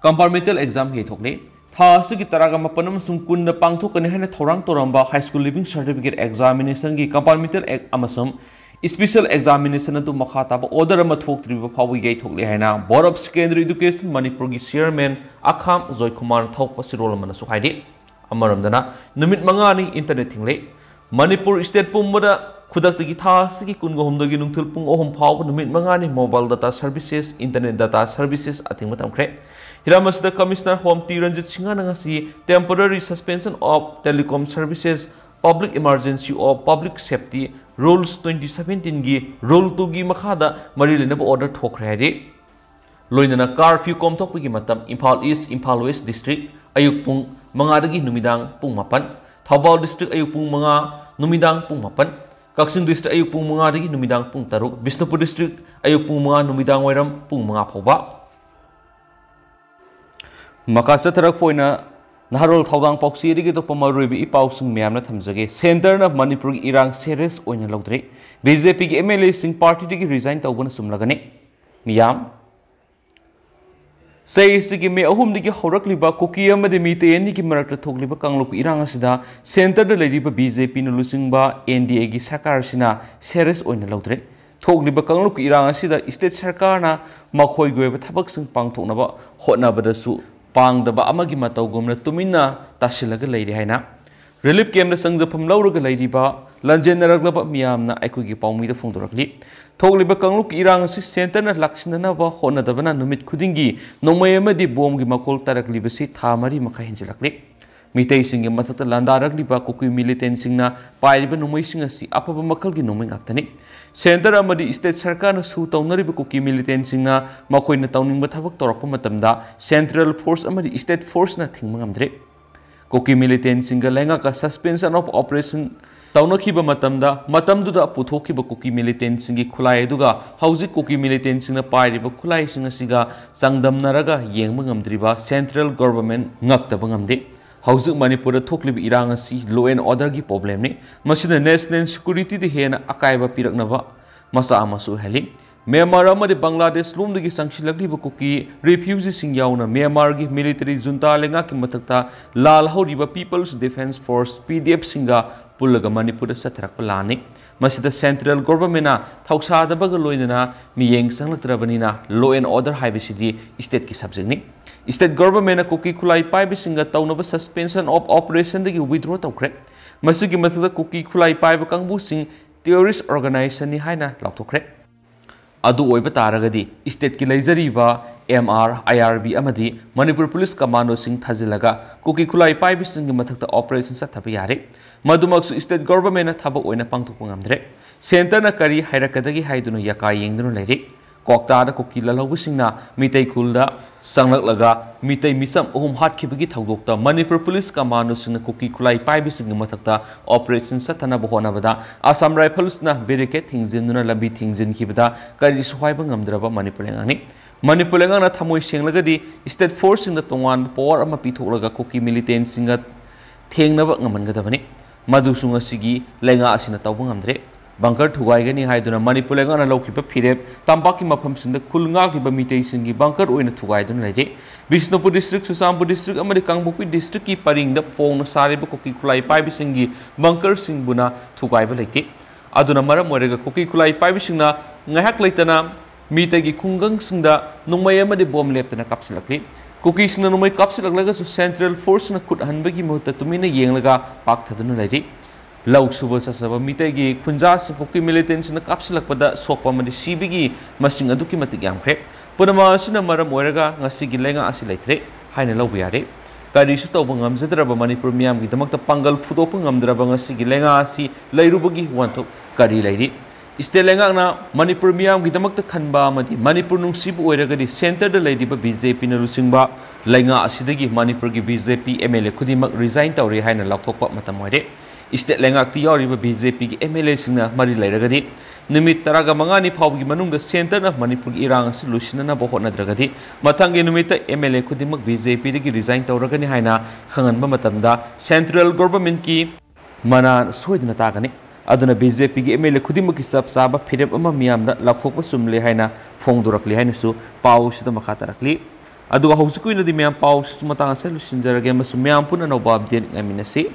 ꯀꯝꯄꯥꯔꯃꯦꯟꯇꯦꯜ ꯑꯦꯛꯖꯥꯝ ꯌꯩꯊꯣꯛꯂꯤ꯫ ꯊꯥ ꯑꯁꯤꯒꯤ ꯇꯔꯥꯒ ꯃꯥꯄꯟ ꯑꯃꯁꯨꯡ ꯀꯨꯟꯗ ꯄꯥꯡꯊꯣꯛꯀꯅꯤ ꯍꯥꯏꯅ ꯊꯧꯔꯥꯡ ꯇꯧꯔꯝꯕ ꯍꯥꯏ ꯁ꯭ꯀꯨꯜ ꯂꯤꯚꯤꯡ ꯁꯥꯔꯇꯤꯐꯤꯀꯦꯠ ꯑꯦꯛꯖꯥꯃꯤꯅꯦꯁꯟꯒꯤ ꯀꯝꯄꯥꯔꯃꯦꯟꯇꯦꯜ ꯑꯦꯛ ꯑꯃꯁꯨꯡ Special examination ꯑꯗꯨ ꯃꯈꯥ ꯇꯥꯕ order ꯑꯃ ꯊꯣꯛꯇ꯭ꯔꯤꯕ ꯐꯥꯎꯕ ꯌꯩꯊꯣꯛꯂꯦ ꯍꯥꯏꯅ Board of Secondary Education ꯃꯅꯤꯄꯨꯔꯒꯤ chairman ꯑꯈꯥꯝ ꯖꯣꯏꯀꯨꯃꯥꯔꯅ ꯊꯧꯔꯛꯄ ꯆꯦꯔꯣꯜ ꯑꯃꯅꯁꯨ ꯍꯥꯏꯔꯤ꯫ ꯑꯃꯔꯣꯝꯗꯅ, ꯅꯨꯃꯤꯠ ꯃꯉꯥꯅꯤ internet ꯊꯤꯡꯂꯦ꯫ ꯃꯅꯤꯄꯨꯔ state ꯄꯨꯝꯕꯗ ꯈꯨꯗꯛꯇꯒꯤ ꯊꯥ ꯑꯁꯤꯒꯤ ꯀꯨꯟꯒ ꯍꯨꯝꯗꯣꯏꯒꯤ ꯅꯨꯡꯊꯤꯜ ꯄꯨꯡ ꯑꯍꯨꯝ ꯐꯥꯎꯕ ꯅꯨꯃꯤꯠ ꯃꯉꯥꯅꯤ mobile data services, internet data services ꯑꯊꯤꯡꯕ ꯊꯝꯈ꯭ꯔꯦ꯫ ꯍꯤꯔꯝ ꯑꯁꯤꯗ Commissioner Home ꯇꯤ ꯔꯟꯖꯤꯠ ꯁꯤꯡꯍꯅ ꯉꯁꯤ Temporary Suspension of Telecom Services, Public Emergency of Public Safety Rules twenty seventeenꯒꯤ Rule twoꯒꯤ ꯃꯈꯥꯗ ꯃꯔꯤ ꯂꯩꯅꯕ order ꯊꯣꯛꯈ꯭ꯔꯦ ꯍꯥꯏꯔꯤ꯫ ꯂꯣꯏꯅꯅ curfew ꯀꯣꯝꯊꯣꯛꯄꯒꯤ ꯃꯇꯝ: Imphal East, Imphal West district ꯑꯌꯨꯛ ꯄꯨꯡ ꯃꯉꯥꯗꯒꯤ ꯅꯨꯃꯤꯗꯥꯡ ꯄꯨꯡ ꯃꯥꯄꯟ, ꯊꯧꯕꯥꯜ district ꯑꯌꯨꯛ ꯄꯨꯡ ꯃꯉꯥ, ꯅꯨꯃꯤꯗꯥꯡ ꯄꯨꯡ ꯃꯥꯄꯟ, ꯀꯛꯆꯤꯡ district ꯑꯌꯨꯛ ꯄꯨꯡ ꯃꯉꯥꯗꯒꯤ ꯅꯨꯃꯤꯗꯥꯡ ꯄꯨꯡ ꯇꯔꯨꯛ, ꯕꯤꯁꯅꯨꯄꯨꯔ district ꯑꯌꯨꯛ ꯄꯨꯡ ꯃꯉꯥ, ꯅꯨꯃꯤꯗꯥꯡ ꯋꯥꯏꯔꯝ ꯄꯨꯡ ꯃꯉꯥ ꯐꯥꯎꯕ꯫ ꯃꯈꯥ ꯆꯠꯊꯔꯛꯄ ꯑꯣꯏꯅ ꯅꯍꯥꯔꯣꯜ ꯊꯧꯗꯥꯡ ꯄꯥꯎꯆꯦꯗꯒꯤ ꯑꯇꯣꯞꯄ ꯃꯔꯨꯑꯣꯏꯕ ꯏ ꯄꯥꯎꯁꯤꯡ ꯃꯌꯥꯝꯅ ꯊꯝꯖꯒꯦ꯫ Centreꯅ ꯃꯅꯤꯄꯨꯔꯒꯤ ꯏꯔꯥꯡ serious ꯑꯣꯏꯅ ꯂꯧꯗ꯭ꯔꯦ꯫ ꯕꯤ ꯖꯦ ꯄꯤꯒꯤ ꯑꯦꯝ ꯑꯦꯜ ꯑꯦꯁꯤꯡ partyꯗꯒꯤ resign ꯇꯧꯕꯅ ꯆꯨꯝꯂꯒꯅꯤ꯫ ꯃꯤꯌꯥꯝ, ꯆꯍꯤꯁꯤꯒꯤ ꯃꯦ ꯑꯍꯨꯝꯗꯒꯤ ꯍꯧꯔꯛꯂꯤꯕ ꯀꯨꯀꯤ ꯑꯃꯗꯤ ꯃꯤꯇꯩ ꯑꯅꯤꯒꯤ ꯃꯔꯛꯇ ꯊꯣꯛꯂꯤꯕ ꯀꯥꯡꯂꯨꯞꯀꯤ ꯏꯔꯥꯡ ꯑꯁꯤꯗ Centreꯗ ꯂꯩꯔꯤꯕ ꯕꯤ ꯖꯦ ꯄꯤꯅ ꯂꯨꯆꯤꯡꯕ ꯑꯦꯟ ꯗꯤ ꯑꯦꯒꯤ ꯁꯔꯀꯥꯔ ꯑꯁꯤꯅ serious ꯑꯣꯏꯅ ꯂꯧꯗ꯭ꯔꯦ꯫ ꯊꯣꯛꯂꯤꯕ ꯀꯥꯡꯂꯨꯞꯀꯤ ꯏꯔꯥꯡ ꯑꯁꯤꯗ state ꯁꯔꯀꯥꯔꯅ ꯃꯈꯣꯏꯒꯤ ꯑꯣꯏꯕ ꯊꯕꯛꯁꯤꯡ ꯄꯥꯡꯊꯣꯛꯅꯕ ꯍꯣꯠꯅꯕꯗꯁꯨ ꯄꯥꯡꯗꯕ ꯑꯃꯒꯤ ꯃꯇꯧꯒꯨꯝꯅ ꯇꯨꯃꯤꯟꯅ ꯇꯥꯁꯤꯜꯂꯒ ꯂꯩꯔꯦ ꯍꯥꯏꯅ relief campꯇ ꯆꯪꯖꯐꯝ ꯂꯧꯔꯒ ꯂꯩꯔꯤꯕ ꯂꯟꯖꯦꯟꯅꯔꯛꯂꯕ ꯃꯤꯌꯥꯝꯅ ꯑꯩꯈꯣꯏꯒꯤ ꯄꯥꯎꯃꯤꯗ ꯐꯣꯡꯗꯣꯔꯛꯂꯤ꯫ ꯊꯣꯛꯂꯤꯕ ꯀꯥꯡꯂꯨꯞꯀꯤ ꯏꯔꯥꯡ ꯑꯁꯤ Centreꯅ ꯂꯥꯛꯁꯤꯟꯅꯅꯕ ꯍꯣꯠꯅꯗꯕꯅ ꯅꯨꯃꯤꯠ ꯈꯨꯗꯤꯡꯒꯤ ꯅꯣꯡꯃꯩ ꯑꯃꯗꯤ ꯕꯣꯝꯒꯤ ꯃꯈꯣꯜ ꯇꯥꯔꯛꯂꯤꯕꯁꯤ ꯊꯥ ꯃꯔꯤ ꯃꯈꯥꯏ ꯍꯦꯟꯖꯤꯜꯂꯛꯂꯤ꯫ ꯃꯤꯇꯩꯁꯤꯡꯒꯤ ꯃꯊꯛꯇ ꯂꯥꯟꯗꯥꯔꯛꯂꯤꯕ ꯀꯨꯀꯤ militantꯁꯤꯡꯅ ꯄꯥꯏꯔꯤꯕ ꯅꯣꯡꯃꯩꯁꯤꯡ ꯑꯁꯤ ꯑꯐꯕ ꯃꯈꯜꯒꯤ ꯅꯣꯡꯃꯩ ꯉꯥꯛꯇꯅꯤ꯫ Centre ꯑꯃꯗꯤ state ꯁꯔꯀꯥꯔꯅ ꯁꯨ ꯇꯧꯅꯔꯤꯕ ꯀꯨꯀꯤ militantꯁꯤꯡꯅ ꯃꯈꯣꯏꯅ ꯇꯧꯅꯤꯡꯕ ꯊꯕꯛ ꯇꯧꯔꯛꯄ ꯃꯇꯝꯗ central force ꯑꯃꯗꯤ state forceꯅ ꯊꯤꯡꯕ ꯉꯝꯗ꯭ꯔꯦ꯫ ꯀꯨꯀꯤ militantꯁꯤꯡꯒ ꯂꯩꯉꯥꯛꯀ suspension of operation ꯇꯧꯅꯈꯤꯕ ꯃꯇꯝꯗ, ꯃꯇꯝꯗꯨꯗ ꯄꯨꯊꯣꯛꯈꯤꯕ ꯀꯨꯀꯤ militantꯁꯤꯡꯒꯤ ꯈꯨꯠꯂꯥꯏ ꯑꯗꯨꯒ ꯍꯧꯖꯤꯛ ꯀꯨꯀꯤ militantꯁꯤꯡꯅ ꯄꯥꯏꯔꯤꯕ ꯈꯨꯠꯂꯥꯏꯁꯤꯡ ꯑꯁꯤꯒ ꯆꯥꯡꯗꯝꯅꯔꯒ ꯌꯦꯡꯕ ꯉꯝꯗ꯭ꯔꯤꯕ central government ꯉꯛꯇꯕ ꯉꯝꯗꯦ꯫ ꯍꯧꯖꯤꯛ ꯃꯅꯤꯄꯨꯔꯗ ꯊꯣꯛꯂꯤꯕ ꯏꯔꯥꯡ ꯑꯁꯤ law and orderꯒꯤ problemꯅꯤ꯫ ꯃꯁꯤꯅ national securityꯗ ꯍꯦꯟꯅ ꯑꯀꯥꯏꯕ ꯄꯤꯔꯛꯅꯕ ꯃꯆꯥꯛ ꯑꯃꯁꯨ ꯑꯣꯏꯍꯜꯂꯤ꯫ ꯃ꯭ꯌꯥꯟꯃꯥꯔ ꯑꯃꯗꯤ ꯕꯪꯒ꯭ꯂꯥꯗꯦꯁ ꯂꯣꯝꯗꯒꯤ ꯆꯪꯁꯤꯜꯂꯛꯂꯤꯕ ꯀꯨꯀꯤ refugeeꯁꯤꯡ ꯌꯥꯎꯅ ꯃ꯭ꯌꯥꯟꯃꯥꯔꯒꯤ military junta ꯂꯩꯉꯥꯛꯀꯤ ꯃꯊꯛꯇ ꯂꯥꯜ ꯍꯧꯔꯤꯕ People's Defence Force, P D Fꯁꯤꯡꯒ ꯄꯨꯜꯂꯒ ꯃꯅꯤꯄꯨꯔꯗ ꯆꯠꯊꯔꯛꯄ ꯂꯥꯟꯅꯤ꯫ ꯃꯁꯤꯗ central governmentꯅ ꯊꯧꯁꯥꯗꯕꯒ ꯂꯣꯏꯅꯅ ꯃꯤꯠꯌꯦꯡ ꯆꯪꯂꯛꯇ꯭ꯔꯕꯅꯤꯅ law and order ꯍꯥꯏꯕꯁꯤꯗꯤ stateꯀꯤ subjectꯅꯤ꯫ State governmentꯅ ꯀꯨꯀꯤ ꯈꯨꯠꯂꯥꯏ ꯄꯥꯏꯕꯁꯤꯡꯒ ꯇꯧꯅꯕ suspension of operationꯗꯒꯤ withdraw ꯇꯧꯈ꯭ꯔꯦ꯫ ꯃꯁꯤꯒꯤ ꯃꯊꯛꯇ ꯀꯨꯀꯤ ꯈꯨꯠꯂꯥꯏ ꯄꯥꯏꯕ ꯀꯥꯡꯕꯨꯁꯤꯡ terrorist organizationꯅꯤ ꯍꯥꯏꯅ ꯂꯥꯎꯊꯣꯛꯈ꯭ꯔꯦ꯫ ꯑꯗꯨ ꯑꯣꯏꯕ ꯇꯥꯔꯒꯗꯤ stateꯀꯤ ꯂꯩꯖꯔꯤꯕ M R, I R B ꯑꯃꯗꯤ ꯃꯅꯤꯄꯨꯔ ꯄꯨꯂꯤꯁ commandoꯁꯤꯡ ꯊꯥꯖꯤꯜꯂꯒ ꯀꯨꯀꯤ ꯈꯨꯠꯂꯥꯏ ꯄꯥꯏꯕꯁꯤꯡꯒꯤ ꯃꯊꯛꯇ operation ꯆꯠꯊꯕ ꯌꯥꯔꯦ꯫ ꯃꯗꯨꯃꯛꯁꯨ state governmentꯅ ꯊꯕꯛ ꯑꯣꯏꯅ ꯄꯥꯡꯊꯣꯛꯄ ꯉꯝꯗ꯭ꯔꯦ꯫ Centreꯅ ꯀꯔꯤ ꯍꯥꯏꯔꯛꯀꯗꯒꯦ ꯍꯥꯏꯗꯨꯅ ꯌꯥꯀꯥ ꯌꯦꯡꯗꯨꯅ ꯂꯩꯔꯤ꯫ ꯀ꯭ꯋꯥꯛꯇꯥꯗ ꯀꯨꯀꯤ ꯂꯥꯜꯍꯧꯕꯁꯤꯡꯅ ꯃꯤꯇꯩ ꯈꯨꯜꯗ ꯆꯪꯂꯛꯂꯒ ꯃꯤꯇꯩ ꯃꯤꯆꯝ ꯑꯍꯨꯝ ꯍꯥꯠꯈꯤꯕꯒꯤ ꯊꯧꯗꯣꯛꯇ ꯃꯅꯤꯄꯨꯔ ꯄꯨꯂꯤꯁ commandoꯁꯤꯡꯅ ꯀꯨꯀꯤ ꯈꯨꯠꯂꯥꯏ ꯄꯥꯏꯕꯁꯤꯡꯒꯤ ꯃꯊꯛꯇ operation ꯆꯠꯊꯅꯕ ꯍꯣꯠꯅꯕꯗ Assam Riflesꯅ barricade ꯊꯤꯡꯖꯤꯟꯗꯨꯅ ꯂꯝꯕꯤ ꯊꯤꯡꯖꯤꯟꯈꯤꯕꯗ ꯀꯔꯤꯁꯨ ꯍꯥꯏꯕ ꯉꯝꯗ꯭ꯔꯕ ꯃꯅꯤꯄꯨꯔ ꯂꯩꯉꯥꯛꯅꯤ꯫ ꯃꯅꯤꯄꯨꯔ ꯂꯩꯉꯥꯛꯅ ꯊꯃꯣꯏ ꯁꯦꯡꯂꯒꯗꯤ state forceꯁꯤꯡꯗ ꯇꯣꯉꯥꯟꯕ power ꯑꯃ ꯄꯤꯊꯣꯛꯂꯒ ꯀꯨꯀꯤ militantꯁꯤꯡꯒ ꯊꯦꯡꯅꯕ ꯉꯝꯍꯟꯒꯗꯕꯅꯤ꯫ ꯃꯗꯨꯁꯨ ꯉꯁꯤꯒꯤ ꯂꯩꯉꯥꯛ ꯑꯁꯤꯅ ꯇꯧꯕ ꯉꯝꯗ꯭ꯔꯦ꯫ Bunker ꯊꯨꯒꯥꯏꯒꯅꯤ ꯍꯥꯏꯗꯨꯅ ꯃꯅꯤꯄꯨꯔ ꯂꯩꯉꯥꯛꯅ ꯂꯧꯈꯤꯕ ꯐꯤꯔꯦꯞ ꯇꯝꯄꯥꯛꯀꯤ ꯃꯐꯝꯁꯤꯡꯗ ꯈꯨꯜ ꯉꯥꯛꯂꯤꯕ ꯃꯤꯇꯩꯁꯤꯡꯒꯤ bunker ꯑꯣꯏꯅ ꯊꯨꯒꯥꯏꯗꯨꯅ ꯂꯩꯔꯦ꯫ ꯕꯤꯁꯅꯨꯄꯨꯔ district, ꯆꯨꯔꯆꯥꯟꯄꯨꯔ district ꯑꯃꯗꯤ ꯀꯥꯡꯄꯣꯛꯄꯤ districtꯀꯤ ꯄꯔꯤꯡꯗ ꯐꯣꯡꯅ ꯁꯥꯔꯤꯕ ꯀꯨꯀꯤ ꯈꯨꯠꯂꯥꯏ ꯄꯥꯏꯕꯁꯤꯡꯒꯤ bunkerꯁꯤꯡꯕꯨꯅ ꯊꯨꯒꯥꯏꯕ ꯂꯩꯇꯦ꯫ ꯑꯗꯨꯅ ꯃꯔꯝ ꯑꯣꯏꯔꯒ ꯀꯨꯀꯤ ꯈꯨꯠꯂꯥꯏ ꯄꯥꯏꯕꯁꯤꯡꯅ ꯉꯥꯏꯍꯥꯛ ꯂꯩꯇꯅ ꯃꯤꯇꯩꯒꯤ ꯈꯨꯡꯒꯪꯁꯤꯡꯗ ꯅꯣꯡꯃꯩ ꯑꯃꯗꯤ bomb ꯂꯦꯞꯇꯅ ꯀꯥꯞꯁꯤꯜꯂꯛꯂꯤ꯫ ꯀꯨꯀꯤꯁꯤꯡꯅ ꯅꯣꯡꯃꯩ ꯀꯥꯞꯁꯤꯜꯂꯛꯂꯒꯁꯨ central forceꯅ ꯈꯨꯠ ꯍꯟꯕꯒꯤ ꯃꯍꯨꯠꯇ ꯇꯨꯃꯤꯟꯅ ꯌꯦꯡꯂꯒ ꯄꯥꯛꯊꯗꯨꯅ ꯂꯩꯔꯤ꯫ ꯂꯧ ꯁꯨꯕ ꯆꯠꯆꯕ ꯃꯤꯇꯩꯒꯤ ꯈꯨꯟꯖꯥꯁꯤꯡ ꯀꯨꯀꯤ militantꯁꯤꯡꯅ ꯀꯥꯞꯁꯤꯜꯂꯛꯄꯗ ꯁꯣꯛꯄ ꯑꯃꯗꯤ ꯁꯤꯕꯒꯤ ꯃꯁꯤꯡ ꯑꯗꯨꯛꯀꯤ ꯃꯇꯤꯛ ꯌꯥꯝꯈ꯭ꯔꯦ꯫ ꯄꯨꯝꯅꯃꯛ ꯑꯁꯤꯅ ꯃꯔꯝ ꯑꯣꯏꯔꯒ ꯉꯁꯤꯒꯤ ꯂꯩꯉꯥꯛ ꯑꯁꯤ ꯂꯩꯇ꯭ꯔꯦ ꯍꯥꯏꯅ ꯂꯧꯕ ꯌꯥꯔꯦ꯫ ꯀꯔꯤꯁꯨ ꯇꯧꯕ ꯉꯝꯖꯗ꯭ꯔꯕ ꯃꯅꯤꯄꯨꯔ ꯃꯤꯌꯥꯝꯒꯤꯗꯃꯛꯇ ꯄꯥꯡꯒꯜ ꯐꯨꯗꯣꯛꯄ ꯉꯝꯗ꯭ꯔꯕ ꯉꯁꯤꯒꯤ ꯂꯩꯉꯥꯛ ꯑꯁꯤ ꯂꯩꯔꯨꯕꯒꯤ ꯋꯥꯟꯊꯣꯛ ꯀꯔꯤ ꯂꯩꯔꯤ? State ꯂꯩꯉꯥꯛꯅ ꯃꯅꯤꯄꯨꯔ ꯃꯤꯌꯥꯝꯒꯤꯗꯃꯛꯇ ꯈꯟꯕ ꯑꯃꯗꯤ ꯃꯅꯤꯄꯨꯔ ꯅꯨꯡꯁꯤꯕ ꯑꯣꯏꯔꯒꯗꯤ centreꯗ ꯂꯩꯔꯤꯕ BJPꯅ ꯂꯨꯆꯤꯡꯕ ꯂꯩꯉꯥꯛ ꯑꯁꯤꯗꯒꯤ ꯃꯅꯤꯄꯨꯔꯒꯤ BJP MLA ꯈꯨꯗꯤꯡꯃꯛ resign ꯇꯧꯔꯦ ꯍꯥꯏꯅ ꯂꯥꯎꯊꯣꯛꯄ ꯃꯇꯝ ꯑꯣꯏꯔꯦ꯫ State ꯂꯩꯉꯥꯛꯇ ꯌꯥꯎꯔꯤꯕ BJPꯒꯤ MLAꯁꯤꯡꯅ ꯃꯔꯤ ꯂꯩꯔꯒꯗꯤ ꯅꯨꯃꯤꯠ ꯇꯔꯥꯒ ꯃꯉꯥꯅꯤ ꯐꯥꯎꯕꯒꯤ ꯃꯅꯨꯡꯗ centreꯅ ꯃꯅꯤꯄꯨꯔꯒꯤ ꯏꯔꯥꯡ ꯑꯁꯤ ꯂꯣꯏꯁꯤꯟꯅꯅꯕ ꯍꯣꯠꯅꯗ꯭ꯔꯒꯗꯤ ꯃꯊꯪꯒꯤ ꯅꯨꯃꯤꯠꯇ MLA ꯈꯨꯗꯤꯡꯃꯛ BJPꯗꯒꯤ resign ꯇꯧꯔꯒꯅꯤ ꯍꯥꯏꯅ ꯈꯪꯍꯟꯕ ꯃꯇꯝꯗ central governmentꯀꯤ ꯃꯅꯥ ꯁꯣꯏꯗꯅ ꯇꯥꯒꯅꯤ꯫ ꯑꯗꯨꯅ BJPꯒꯤ MLA ꯈꯨꯗꯤꯡꯃꯛꯀꯤ ꯆꯞ ꯆꯥꯕ ꯐꯤꯔꯦꯞ ꯑꯃ ꯃꯤꯌꯥꯝꯗ ꯂꯥꯎꯊꯣꯛꯄ ꯆꯨꯝꯂꯦ ꯍꯥꯏꯅ ꯐꯣꯡꯗꯣꯔꯛꯂꯤ ꯍꯥꯏꯅꯁꯨ ꯄꯥꯎꯁꯤꯗ ꯃꯈꯥ ꯇꯥꯔꯛꯂꯤ꯫ ꯑꯗꯨꯒ ꯍꯧꯖꯤꯛꯀꯤ ꯑꯣꯏꯅꯗꯤ ꯃꯌꯥꯝ ꯄꯥꯎꯁꯤꯁꯨ ꯃꯇꯥꯡ ꯑꯁꯤꯗ ꯂꯣꯏꯁꯤꯟꯖꯔꯒꯦ ꯑꯃꯁꯨꯡ ꯃꯌꯥꯝ ꯄꯨꯟꯅ ꯑꯅꯧꯕ update ꯉꯥꯏꯃꯤꯟꯅꯁꯤ꯫